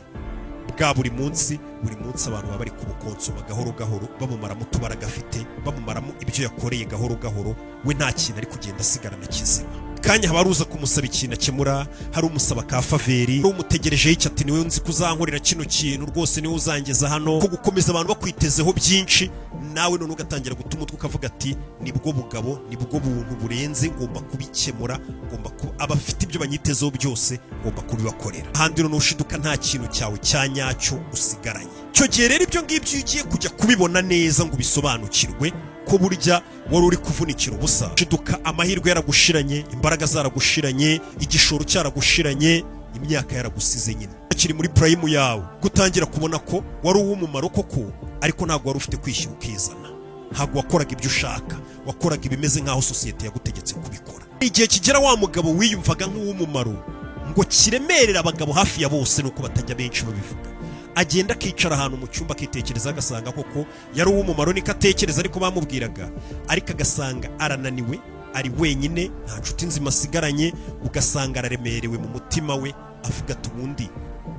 bwa buri munsi, buri munsi abantu baba bari kubukonsoma gahoro gahoro, bamumaramo utubaraga afite, bamumaramo ibyo yakoreye gahoro gahoro, we nta kintu ari kugenda asigarana kizima. Kanya haba hari uza kumusaba ikintu akemura, hari umusaba ka favor, hari umutegerejeho icyo, ati: "Niwe nzi kuzankorera kino kintu rwose, niwe uzangeza hano." Ko gukomeza abantu bakwitezeho byinshi, nawe none ugatangira guta umutwe, ukavuga ati: "Nibwo bugabo, nibwo buntu burenze, ngomba kubikemura, ngomba ku abafite ibyo banyitezeho byose ngomba kubibakorera." Ahandi none ushiduka nta kintu cyawe cya nyacyo usigaranye. Icyo gihe rero, ibyo ngibyo iyo ugiye kujya kubibona neza ngo ubisobanukirwe ko burya wari uri kuvunikira ubusa, ushiduka amahirwe yaragushiranye, imbaraga zaragushiranye, igishoro cyaragushiranye, imyaka yaragusize nyine kiri muri prime yawe, gutangira kubona ko wari uw'umumaro koko, ariko ntabwo wari ufite kwishyira ukizana, ntabwo wakoraga ibyo ushaka, wakoraga ibimeze nk'aho sosiyete yagutegetse kubikora. Igihe kigera wa mugabo wiyumvaga nk'uw'umumaro, ngo kiremerera abagabo hafi ya bose, nuko batajya benshi babivuga, agenda akicara ahantu mu cyumba, akitekereza, agasanga koko yari uw'umumaro, niko atekereza, ariko bamubwiraga, ariko agasanga arananiwe, ari wenyine, nta nshuti nzima asigaranye, ugasanga araremerewe mu mutima we, avuga ati: "Ubundi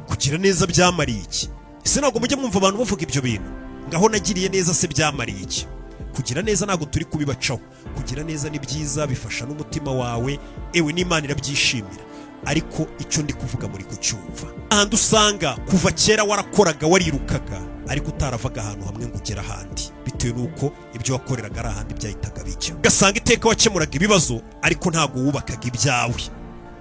kugira neza byamariye iki?" Ese ntabwo mujya mwumva abantu bavuga ibyo bintu? Ngaho nagiriye neza se byamariye iki? Kugira neza ntabwo turi kubibacaho. Kugira neza ni byiza, bifasha n'umutima wawe, ewe n'Imana irabyishimira, ariko icyo ndi kuvuga muri kucyumva. Ahandi usanga kuva kera warakoraga, warirukaga, ariko utaravaga ahantu hamwe ngo ugere ahandi, bitewe n'uko ibyo wakoreraga ari ahandi byahitaga bijya. Ugasanga iteka wakemuraga ibibazo, ariko ntabwo wubakaga ibyawe.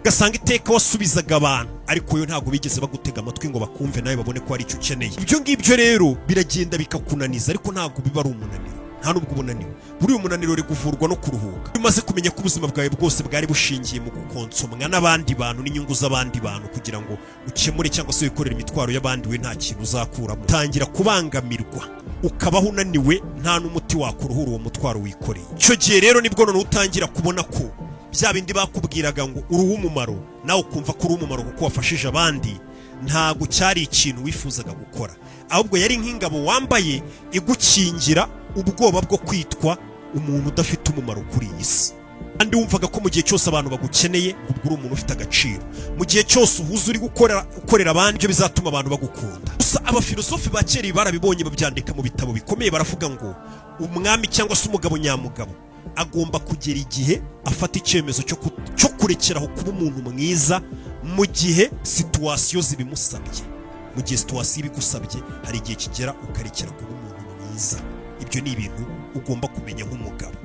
Ugasanga iteka wasubizaga abantu, ariko yo ntabwo bigeze bagutega amatwi ngo bakumve nawe babone ko hari icyo ukeneye. Ibyo ngibyo rero biragenda bikakunaniza, ariko ntabwo biba ari umunaniro, nta nubwo ubunaniwe. Buriya umunaniro uri kuvurwa no kuruhuka. Iyo umaze kumenya ko ubuzima bwawe bwose bwari bushingiye mu gukonsomwa n'abandi bantu n'inyungu z'abandi bantu kugira ngo ukemure cyangwa se wikorere imitwaro y'abandi, we nta kintu uzakuramo, utangira kubangamirwa, ukabaho unaniwe, nta n'umuti wakuruhura uwo mutwaro wikoreye. Icyo gihe rero nibwo noneho utangira kubona ko bya bindi bakubwiraga ngo uri uw'umumaro, nawe ukumva ko uri uw'umumaro kuko wafashije abandi, ntabwo cyari ikintu wifuzaga gukora, ahubwo yari nk'ingabo wambaye igukingira ubwoba bwo kwitwa umuntu udafite umumaro kuri iyi si. Kandi wumvaga ko mu gihe cyose abantu bagukeneye, ubwo uri umuntu ufite agaciro. Mu gihe cyose uhuze uri gukora, ukorera abandi, ibyo bizatuma abantu bagukunda. Gusa abafilosofi ba kera ibi barabibonye, babyandika mu bitabo bikomeye, baravuga ngo umwami cyangwa se umugabo nyamugabo agomba kugera igihe afata icyemezo cyo kurekeraho kuba umuntu mwiza mu gihe situation zibimusabye. Mu gihe situation ibigusabye, hari igihe kigera ukarekera kuba umuntu mwiza. Ibyo ni ibintu ugomba kumenya nk'umugabo.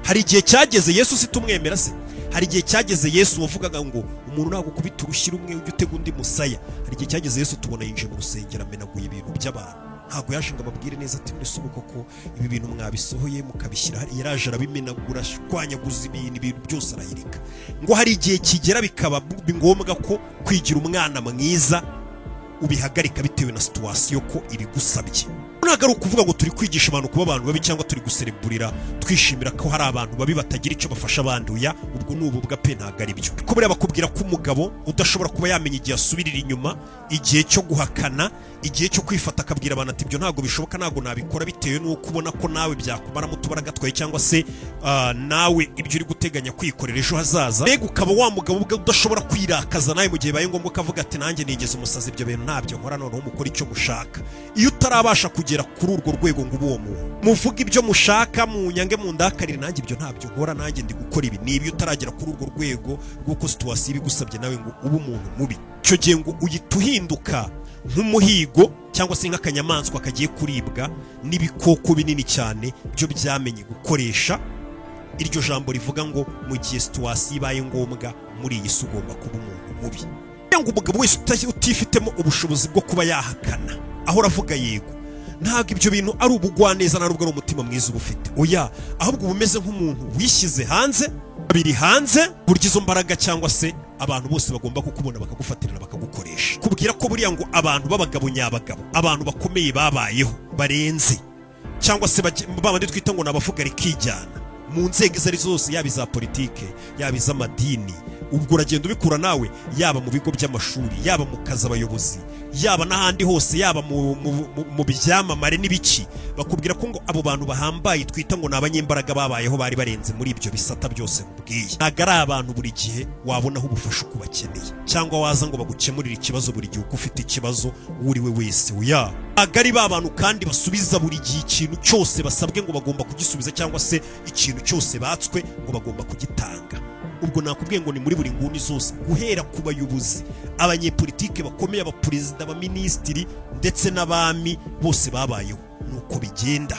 Hari igihe cyageze Yesu, si tumwemera se? Hari igihe cyageze Yesu wavugaga ngo umuntu ntabwo ukubita urushyi rumwe ujye utega undi musaya, hari igihe cyageze Yesu tubona yinjiye mu rusengero, amenaguye ibintu by'abantu. Ntabwo yaje ngo ababwire neza ati: "Mbese ubu koko ibi bintu mwabisohoye mukabishyira hariya?" Yaraje arabimenagura, ashwanyaguza ibintu, ibintu byose arahirika. Ngo hari igihe kigera bikaba ngombwa ko kwigira umwana mwiza ubihagarika, bitewe na situation ko ibigusabye. Ntabwo ari ukuvuga ngo turi kwigisha abantu kuba abantu babi, cyangwa turi gusereburira twishimira ko hari abantu babi batagira icyo bafasha abandi. Oya, ubwo ni ububwa pe, ntabwo ari byo. Kuko buriya bakubwira ko umugabo udashobora kuba yamenya igihe asubirira inyuma, igihe cyo guhakana, igihe cyo kwifata, akabwira abantu ati: "Ibyo ntabwo bishoboka, ntabwo nabikora," bitewe n'uko ubona ko nawe byakumaramo utubaraga twawe, cyangwa se nawe ibyo uri guteganya kwikorera ejo hazaza. Mbega ukaba wa mugabo ubwe udashobora kwirakaza nawe mu gihe bibaye ngombwa, ukavuga ati: "Nanjye nigeze umusazi, ibyo bintu ntabyo nkora, noneho mukora icyo mushaka." Iyo utarabasha kugera kuri urwo rwego ngo ube uwo muntu, muvuge ibyo mushaka, munyange, mundakarire, nanjye ibyo ntabyo nkora, nanjye ndi gukora ibi niba utaragera kuri urwo rwego rw'uko situation ibigusabye nawe ngo ube umuntu mubi, icyo gihe ngo uhita uhinduka nk'umuhigo, cyangwa se nk'akanyamaswa kagiye kuribwa n'ibikoko binini cyane byo byamenye gukoresha iryo jambo rivuga ngo mu gihe situation ibaye ngombwa muri iyi si ugomba kuba umuntu mubi. Ngo umugabo wese utifitemo ubushobozi bwo kuba yahakana, ahora avuga yego, ntabwo ibyo bintu ari ubugwaneza, ntabwo ari umutima mwiza uba ufite, oya, ahubwo uba umeze nk'umuntu wishyize hanze, biri hanze, burya izo mbaraga cyangwa se abantu bose bagomba kukubona, bakagufatirana, bakagukoresha. Kubwira ko buriya ngo abantu b'abagabo nyabagabo, abantu bakomeye babayeho barenze, cyangwa se babandi twita ngo ni abavuga rikijyana mu nzego izo ari zo zose, yaba iza politike, yaba iz'amadini, ubwo uragenda ubikura nawe, yaba mu bigo by'amashuri, yaba mu kazi abayobozi, yaba n'ahandi hose, yaba mu byamamare n'ibiki, bakubwira ko ngo abo bantu bahambaye twita ngo ni abanyembaraga babayeho, bari barenze muri ibyo bisata byose nkubwiye, ntabwo ari abantu buri gihe wabonaho ubufasha uko bakeneye, cyangwa waza ngo bagukemurire ikibazo buri gihe uko ufite ikibazo, uwo uri we wese. Oya, ntabwo ari ba bantu kandi basubiza buri gihe ikintu cyose basabwe ngo bagomba kugisubiza, cyangwa se ikintu cyose batswe ngo bagomba kugitanga. Ubwo nakubwiye ngo ni muri buri nguni zose, guhera ku bayobozi, abanyepolitike bakomeye, abaperezida, abaminisitiri ndetse n'abami bose babayeho, nuko bigenda.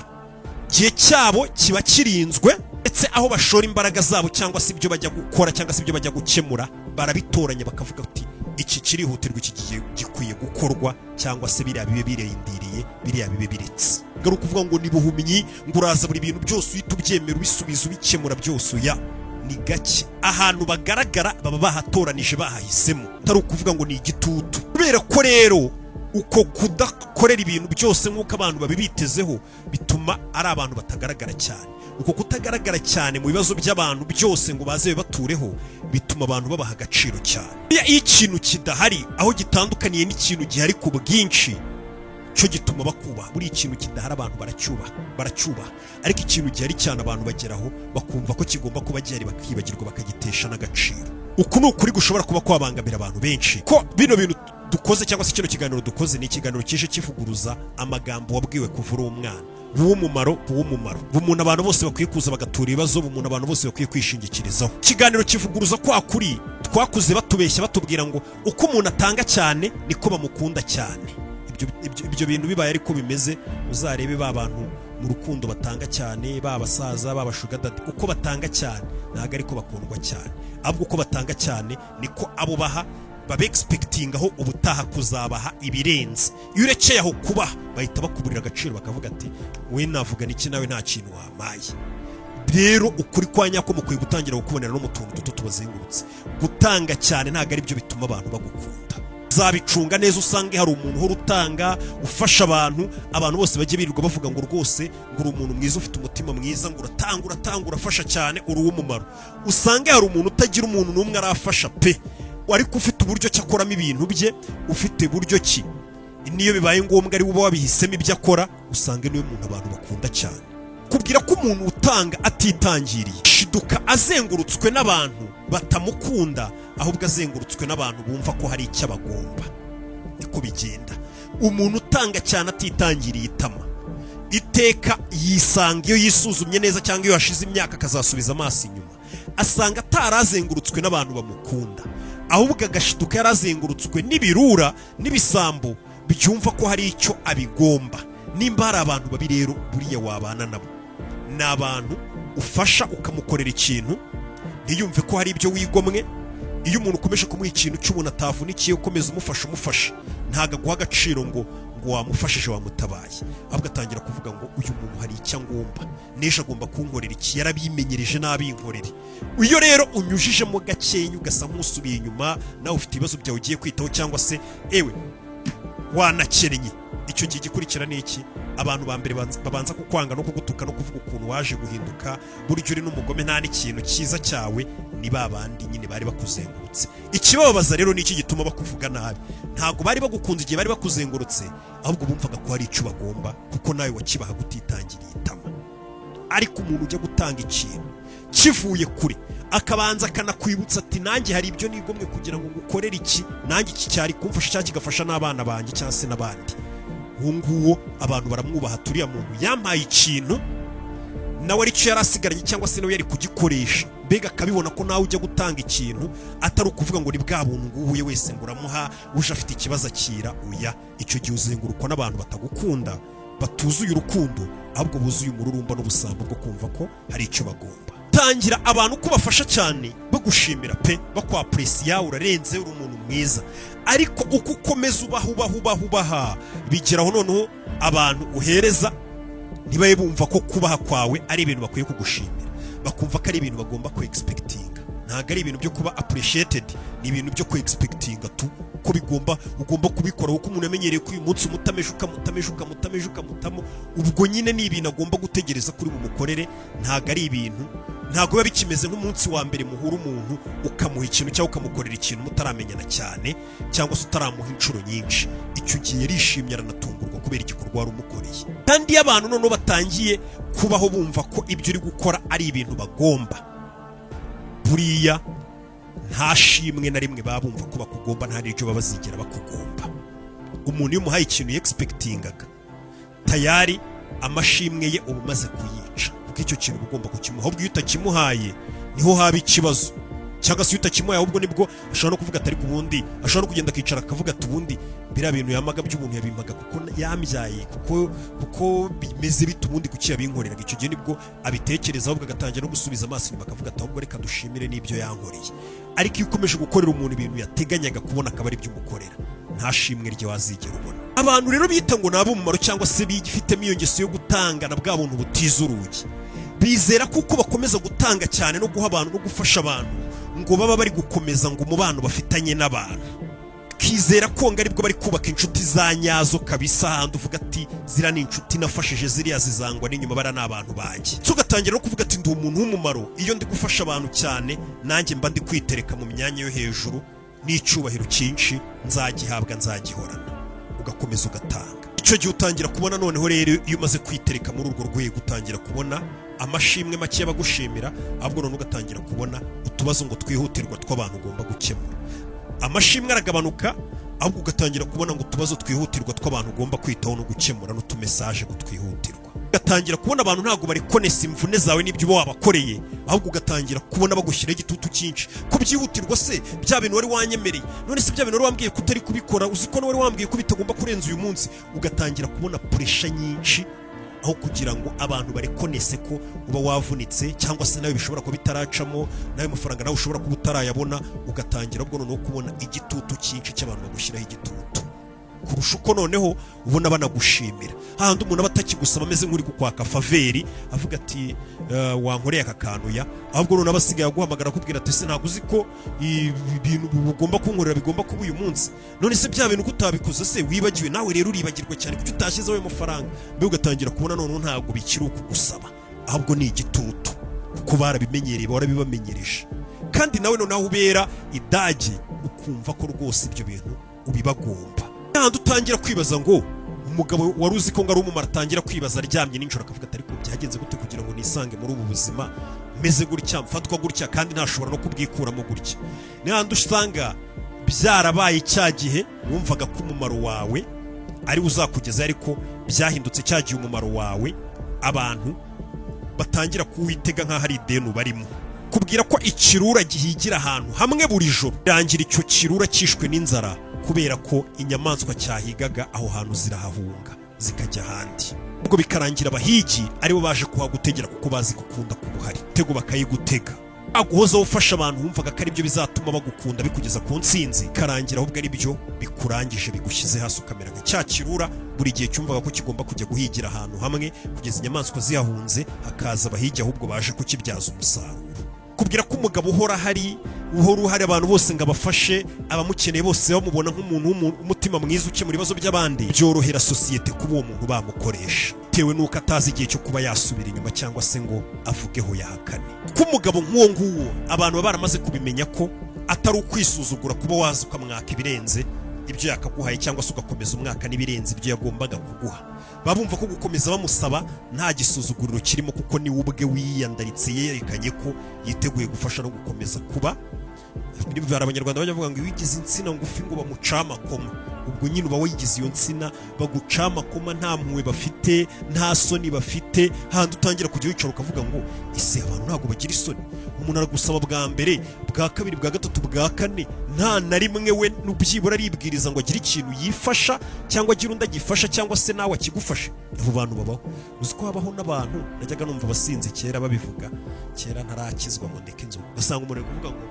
Igihe cyabo kiba kirinzwe, ndetse aho bashora imbaraga zabo cyangwa se ibyo bajya gukora cyangwa se ibyo bajya gukemura, barabitoranya bakavuga ati: "Iki kirihutirwa, iki gihe gikwiye gukorwa," cyangwa se biriya bibe birindiriye, biriya bibe biretse. Ngaruka ukuvuga ngo ni buhumyi, ngo uraza buri bintu byose uhita ubyemera, ubisubiza, ubikemura byose, oya, ni gake. Ahantu bagaragara baba bahatoranije, bahahisemo, atari ukuvuga ngo ni igitutu. Kubera ko rero uko kudakorera ibintu byose nk'uko abantu babibitezeho bituma ari abantu batagaragara cyane, uko kutagaragara cyane mu bibazo by'abantu byose ngo baze batureho, bituma abantu babaha agaciro cyane. Iyo ikintu kidahari, aho gitandukaniye n'ikintu gihari ku bwinshi, cyo gituma bakubaha. Buriya ikintu kidahari abantu baracyubaha, baracyubaha, ariko ikintu gihari cyane abantu bageraho bakumva ko kigomba kuba gihari, bakibagirwa, bakagitesha n'agaciro. Uku ni ukuri gushobora kuba kwabangamira abantu benshi, ko bino bintu dukoze cyangwa se kino kiganiro dukoze ni ikiganiro kije kivuguruza amagambo wabwiwe kuva uri umwana: buw'umumaro, buw'umumaro, bumuntu abantu bose bakwiye kuza bagatura ibibazo, bumuntu abantu bose bakwiye kwishingikirizaho. Ikiganiro kivuguruza kwa kuri twakuze batubeshya, batubwira ngo uko umuntu atanga cyane niko bamukunda cyane. Ibyo bintu bibaye ariko bimeze, uzarebe ba bantu mu rukundo batanga cyane, ba basaza, ba ba sugar daddy, uko batanga cyane ntabwo ariko bakundwa cyane, ahubwo uko batanga cyane niko abo baha babe expectingaho ubutaha kuzabaha ibirenze. Iyo urekeye aho kubaha, bahita bakuburira agaciro, bakavuga ati: "We navuga niki nawe nta kintu wampaye?" Rero ukuri kwa nyako mukwiye gutangira kukubonera no mu tuntu duto tubazengurutse. Gutanga cyane ntabwo ari byo bituma abantu bagukunda. Uzabicunga neza usange hari umuntu uhora utanga, ufasha abantu, abantu bose bajye birirwa bavuga ngo rwose ngo uri umuntu mwiza, ufite umutima mwiza, ngo uratanga, uratanga, urafasha cyane, uri uw'umumaro. Usange hari umuntu utagira umuntu n'umwe arafasha pe, ariko ufite uburyo ki akoramo ibintu bye, ufite buryo ki niyo bibaye ngombwa ari we uba wabihisemo ibyo akora, usanga niwe muntu abantu bakunda cyane. Kubwira ko umuntu utanga atitangiriye, shiduka azengurutswe n'abantu batamukunda, ahubwo azengurutswe n'abantu bumva ko hari icyo abagomba. Niko bigenda. Umuntu utanga cyane atitangiriye itama, iteka yisanga iyo yisuzumye neza cyangwa iyo hashize imyaka akazasubiza amaso inyuma, asanga atarazengurutswe n'abantu bamukunda, ahubwo agashiduka yarazengurutswe n'ibirura n'ibisambo byumva ko hari icyo abigomba. Nimba hari abantu babi rero buriya wabana nabo, ni abantu ufasha ukamukorera ikintu ntiyumve ko hari ibyo wigomwe. Iyo umuntu ukomeje kumuha ikintu cy'umuntu atavunikiye, ukomeza umufasha, umufasha, ntabwo aguha agaciro ngo wamufashije, wamutabaye, ahubwo atangira kuvuga ngo: "Uyu muntu hari icyo angomba, n'ejo agomba kunkorera iki, yarabimenyereje, n'abinkorere." Iyo rero unyujijemo gakenya, ugasa nk'usubiye inyuma, nawe ufite ibibazo byawe ugiye kwitaho cyangwa se ewe wanakennye, icyo gihe igikurikira ni iki? Abantu ba mbere babanza kukwanga no kugutuka no kuvuga ukuntu waje guhinduka, burya uri n'umugome, nta n'ikintu cyiza cyawe, ni ba bandi nyine bari bakuzengurutse. Ikibababaza rero ni iki gituma bakuvuga nabi? Ntabwo bari bagukunze igihe bari bakuzengurutse, ahubwo bumvaga ko hari icyo bagomba, kuko nawe wakibaha utitangiriye itama. Ariko umuntu ujya gutanga ikintu kivuye kure, akabanza akanakwibutsa ati: "Nanjye hari ibyo nigomwe kugira ngo ngukorere iki, nanjye iki cyari kumfasha cyangwa kigafasha n'abana banjye cyangwa se n'abandi," uwo nguwo abantu baramwubaha. Turiya muntu yampaye ikintu, nawe aricyo yari asigaranye cyangwa se nawe yari kugikoresha. Mbega akabibona ko nawe ujya gutanga ikintu atari ukuvuga ngo ni bwa buntu nguhuye wese ngo uramuha, uje afite ikibazo akira, oya. Icyo gihe uzengurukwa n'abantu batagukunda, batuzuye urukundo, ahubwo buzuye umururumba n'ubusambo bwo kumva ko hari icyo bagomba. Tangira abantu ko bafasha cyane bagushimira pe, bakwapresiya: "Urarenze, uri umuntu mwiza." Ariko uko ukomeza ubaha, ubaha, ubaha, ubaha, bigeraho noneho abantu uhereza ntibabe bumva ko kubaha kwawe ari ibintu bakwiye kugushimira, bakumva ko ari ibintu bagomba ku expectinga. Ntabwo ari ibintu byo kuba appreciated, ni ibintu byo ku expectinga tu ko bigomba, ugomba kubikora, kuko umuntu yamenyereye ko uyu munsi umutameje, ukamutameje, ukamutameje, ukamutamo. Ubwo nyine ni ibintu agomba gutegereza kuri bumukorere. Ntabwo ari ibintu, ntabwo biba bikimeze nk'umunsi wa mbere muhura umuntu ukamuha ikintu cyangwa ukamukorera ikintu mutaramenyana cyane cyangwa se utaramuha inshuro nyinshi. Icyo gihe yarishimye, aranatungurwa kubera igikorwa wari umukoreye. Kandi iyo abantu noneho batangiye kubaho bumva ko ibyo uri gukora ari ibintu bagomba, buriya nta shimwe na rimwe baba bumva ko bakugomba, nta n'icyo baba bazigera bakugomba. Umuntu iyo umuhaye ikintu yexpectingaga, tayari amashimwe ye uba umaze kuyica, kuko icyo kintu uba ugomba kukimuha. Ahubwo iyo utakimuhaye niho haba ikibazo. Cyangwa se iyo utakimuhaye, ahubwo nibwo ashobora no kuvuga ati ariko ubundi, ashobora no kugenda akicara akavuga ati ubundi biriya bintu yamaga by'ubuntu yabimpaga kuko yambyaye, kuko bimeze bite ubundi, kuki yabinkoreraga? Icyo gihe nibwo abitekereza, ahubwo agatangira no gusubiza amaso inyuma akavuga ati ahubwo reka dushimire n'ibyo yankoreye. Ariko iyo ukomeje gukorera umuntu ibintu yateganyaga kubona akaba ari byo umukorera, nta shimwe rye wazigera ubona. Abantu rero bita ngo ni ab'umumaro cyangwa se bifitemo iyo ngeso yo gutanga na bwa buntu butiza urugi, bizera kuko bakomeza gutanga cyane no guha abantu no gufasha abantu ngo baba bari gukomeza ngo umubano bafitanye n'abantu, kizera ko ngo aribwo bari kubaka inshuti za nyazo kabisa, handi uvuga ati ziriya ni inshuti nafashije, ziriya zizangwa n'inyuma, bara ni abantu banjye. Tugatangira no kuvuga ati ndi umuntu w'umumaro, iyo ndi gufasha abantu cyane nanjye mba ndi kwitereka mu myanya yo hejuru n'icyubahiro cyinshi nzagihabwa, nzagihorana. Ugakomeza ugatanga. Icyo gihe utangira kubona noneho rero, iyo umaze kwitereka muri urwo rwego, utangira kubona amashimwe make y'abagushimira, ahubwo noneho ugatangira kubona utubazo ngo twihutirwa tw'abantu ugomba gukemura. Amashimwe aragabanuka, ahubwo ugatangira kubona ngo utubazo twihutirwa tw'abantu ugomba kwitaho no gukemura n'utumessage ngo twihutirwa. Ugatangira kubona abantu ntabwo bari konesa imvune zawe n'ibyo uba wabakoreye, ahubwo ugatangira kubona bagushyiraho igitutu cyinshi ko byihutirwa. Se bya bintu wari wanyemereye? None se bya bintu wari wambwiye ko utari kubikora? Uzi ko wari wambwiye ko bitagomba kurenza uyu munsi? Ugatangira kubona pressure nyinshi, aho kugira ngo abantu barekonese ko uba wavunitse, cyangwa se nawe bishobora kuba bitaracamo, nawe mafaranga nawe ushobora kuba utarayabona. Ugatangira ubwo noneho kubona igitutu cyinshi cy'abantu bagushyiraho igitutu kurusha uko noneho ubona banagushimira, hahandi umuntu aba atakigusaba ameze nk'uri kukwaka faveur, avuga ati "Wankoreye aka kantu ya", ahubwo noneho aba asigaye aguhamagara akubwira ati ese ntabwo uzi ko ibi bintu ugomba kunkorera bigomba kuba uyu munsi? None se bya bintu ko utabikoze? Se wibagiwe? Nawe rero uribagirwa cyane, kuki utashyizeho ayo mafaranga?" Mbega ugatangira kubona noneho ntabwo bikiri ukugusaba, ahubwo ni igitutu, kuko barabimenyereye, barabibamenyereje. Kandi nawe noneho ubera idage, ukumva ko rwose ibyo bintu ubibagomba. Handi utangira kwibaza ngo umugabo wari uzi ko ngo ari umumaro, atangira kwibaza aryamye nijoro akavuga ati ariko byagenze gute kugira ngo nisange muri ubu buzima meze gutya, mfatwa gutya, kandi ntashobora no kubwikuramo gutya? Ni handi usanga byarabaye cya gihe wumvaga ko umumaro wawe ari wo uzakugeza, ariko byahindutse cya gihe umumaro wawe abantu batangira kuwitega nk'aho ari ideni barimo. Kubwira ko ikirura gihigira ahantu hamwe buri joro, birangira icyo kirura cyishwe n'inzara, kubera ko inyamaswa cyahigaga aho hantu zirahahunga zikajya ahandi. Ubwo bikarangira abahigi aribo baje kuhagutegera, kuko bazi gukunda kuba uhari, tego bakayigutega. Aguhozaho ufasha abantu wumvaga ko aribyo bizatuma bagukunda, bikugeza ku ntsinzi, karangira ahubwo ari byo bikurangije, bigushyize hasi, ukamera nka cya kirura buri gihe cyumvaga ko kigomba kujya guhigira ahantu hamwe kugeza inyamaswa zihahunze, hakaza abahigi ahubwo baje kukibyaza umusaruro. Kubwira ko umugabo uhora ahari, uhora uhari, abantu bose ngo abafashe, abamukeneye bose bamubona nk'umuntu w'umutima mwiza ukemura ibibazo by'abandi, byorohera sosiyete kuba uwo muntu bamukoresha, bitewe n'uko atazi igihe cyo kuba yasubira inyuma cyangwa se ngo avugeho yahakane. Ko umugabo nk'uwo nguwo abantu baba baramaze kubimenya ko atari ukwisuzugura kuba waza ukamwaka ibirenze ibyo yakaguhaye, cyangwa se ugakomeza umwaka n'ibirenze ibyo yagombaga kuguha. Baba bumva ko gukomeza bamusaba nta gisuzuguriro kirimo, kuko niwe ubwe wiyandaritse, yerekanye ko yiteguye gufasha no gukomeza kuba. Hari Abanyarwanda bajya bavuga ngo iyo ugize insina ngufi ngo bamuca amakoma. Ubwo nyine uba wigize iyo nsina, baguca amakoma nta mpuhwe bafite, nta soni bafite. Handi utangira kujya wicara ukavuga ngo ese abantu ntabwo bagira isoni? Umuntu aragusaba bwa mbere, bwa kabiri, bwa gatatu, bwa kane, nta na rimwe we byibura aribwiriza ngo agire ikintu yifasha, cyangwa agire undi agifasha, cyangwa se nawe akigufashe. Abo bantu babaho. Uzi ko habaho n'abantu najyaga numva abasinzi kera babivuga, kera ntarakizwa ngo ndeke inzoga, ugasanga umuntu ari kuvuga ngo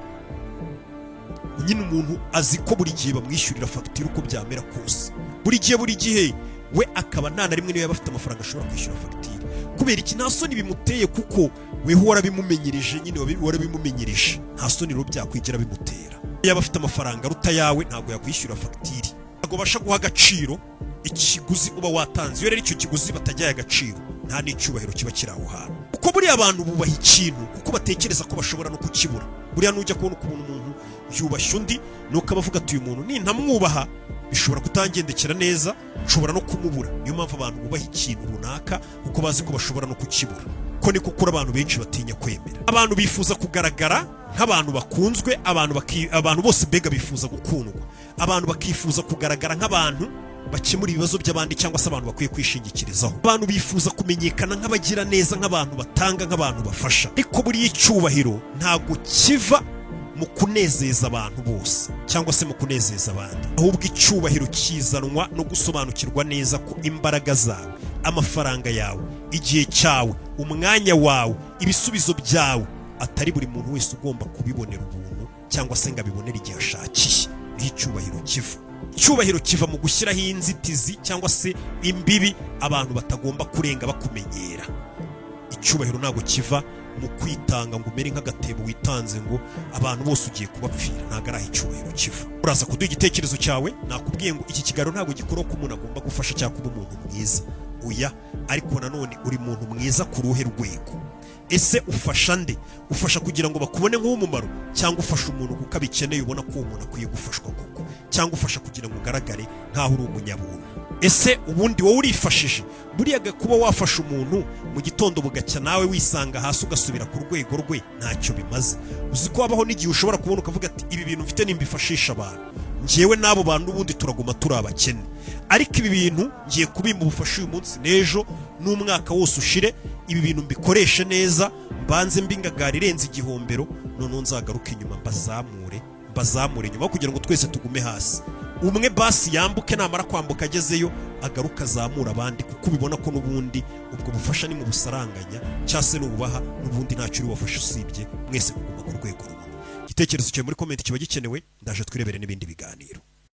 nyine umuntu azi ko buri gihe bamwishyurira fagitire uko byamera kose, buri gihe buri gihe, we akaba nta na rimwe niyo yaba afite amafaranga ashobora kwishyura fagitire. Kubera iki? Nta soni bimuteye, kuko weho warabimumenyereje nyine, warabimumenyereje. Nta soni rero byakwigira bimutera. Yaba afite amafaranga aruta ayawe, ntabwo yakwishyura fagitire. Ntabwo babasha guha agaciro ikiguzi uba watanze. Iyo rero icyo kiguzi batajyaye agaciro, nta n'icyubahiro kiba kiri aho hantu, kuko buriya abantu bubaha ikintu kuko batekereza ko bashobora no kukibura. Buriya nujya kubona ukuntu umuntu yubashye undi, nuko aba avuga ati uyu muntu nintamwubaha bishobora kutangendekera neza, nshobora no kumubura. Niyo mpamvu abantu bubaha ikintu runaka, kuko bazi ko bashobora no kukibura. Ko niko kuri abantu benshi batinya kwemera. Abantu bifuza kugaragara nk'abantu bakunzwe, abantu bose mbega bifuza gukundwa. Abantu bakifuza kugaragara nk'abantu bakemura ibibazo by'abandi, cyangwa se abantu bakwiye kwishingikirizaho. Abantu bifuza kumenyekana nk'abagira neza, nk'abantu batanga, nk'abantu bafasha. Ariko buriya icyubahiro ntabwo kiva mu kunezeza abantu bose cyangwa se mu kunezeza abandi, ahubwo icyubahiro kizanwa no gusobanukirwa neza ko imbaraga zawe, amafaranga yawe, igihe cyawe, umwanya wawe, ibisubizo byawe atari buri muntu wese ugomba kubibonera ubuntu cyangwa se ngo abibonere igihe ashakiye. Niho icyubahiro kiva. Icyubahiro kiva mu gushyiraho inzitizi cyangwa se imbibi abantu batagomba kurenga bakumenyera. Icyubahiro ntabwo kiva mu kwitanga ngo umere nk'agatebo witanze ngo abantu bose ugiye kubapfira. Ntabwo ari aho icyubahiro kiva. Uraza kuduha igitekerezo cyawe. Nakubwiye ngo iki kiganiro ntabwo gikora ko umuntu agomba gufasha cyangwa kuba umuntu mwiza, oya. Ariko nanone uri muntu mwiza ku ruhe rwego? Ese ufasha nde? Ufasha kugira ngo bakubone nk'uw'umumaro, cyangwa ufasha umuntu kuko abikeneye, ubona ko uwo muntu akwiye gufashwa koko, cyangwa ufasha kugira ngo ugaragare nk'aho uri umunyabuntu? Ese ubundi wowe urifashije? Buriya kuba wafasha umuntu mu gitondo bugacya nawe wisanga hasi ugasubira ku rwego rwe, ntacyo bimaze. Uzi ko habaho n'igihe ushobora kubona ukavuga ati: "Ibi bintu mfite nimbifashisha abantu, njyewe n'abo bantu n'ubundi turaguma turi abakene, ariko ibi bintu ngiye kubimba ubufasha uyu munsi n'ejo n'umwaka wose ushire, ibi bintu mbikoreshe neza, mbanze mbingagara irenze igihombero, noneho nzagaruke inyuma mbazamure, mbazamure nyuma, kugira ngo twese tugume hasi, umwe basi yambuke, namara kwambuka agezeyo agaruka azamura abandi," kuko ubibona ko n'ubundi ubwo bufasha ni mu busaranganya cyangwa se nububaha, n'ubundi ntacyo uri bubafashe usibye mwese kuguma ku rwego rumwe. Igitekerezo cyawe muri comment kiba gikenewe. Ndaje twirebere n'ibindi biganiro.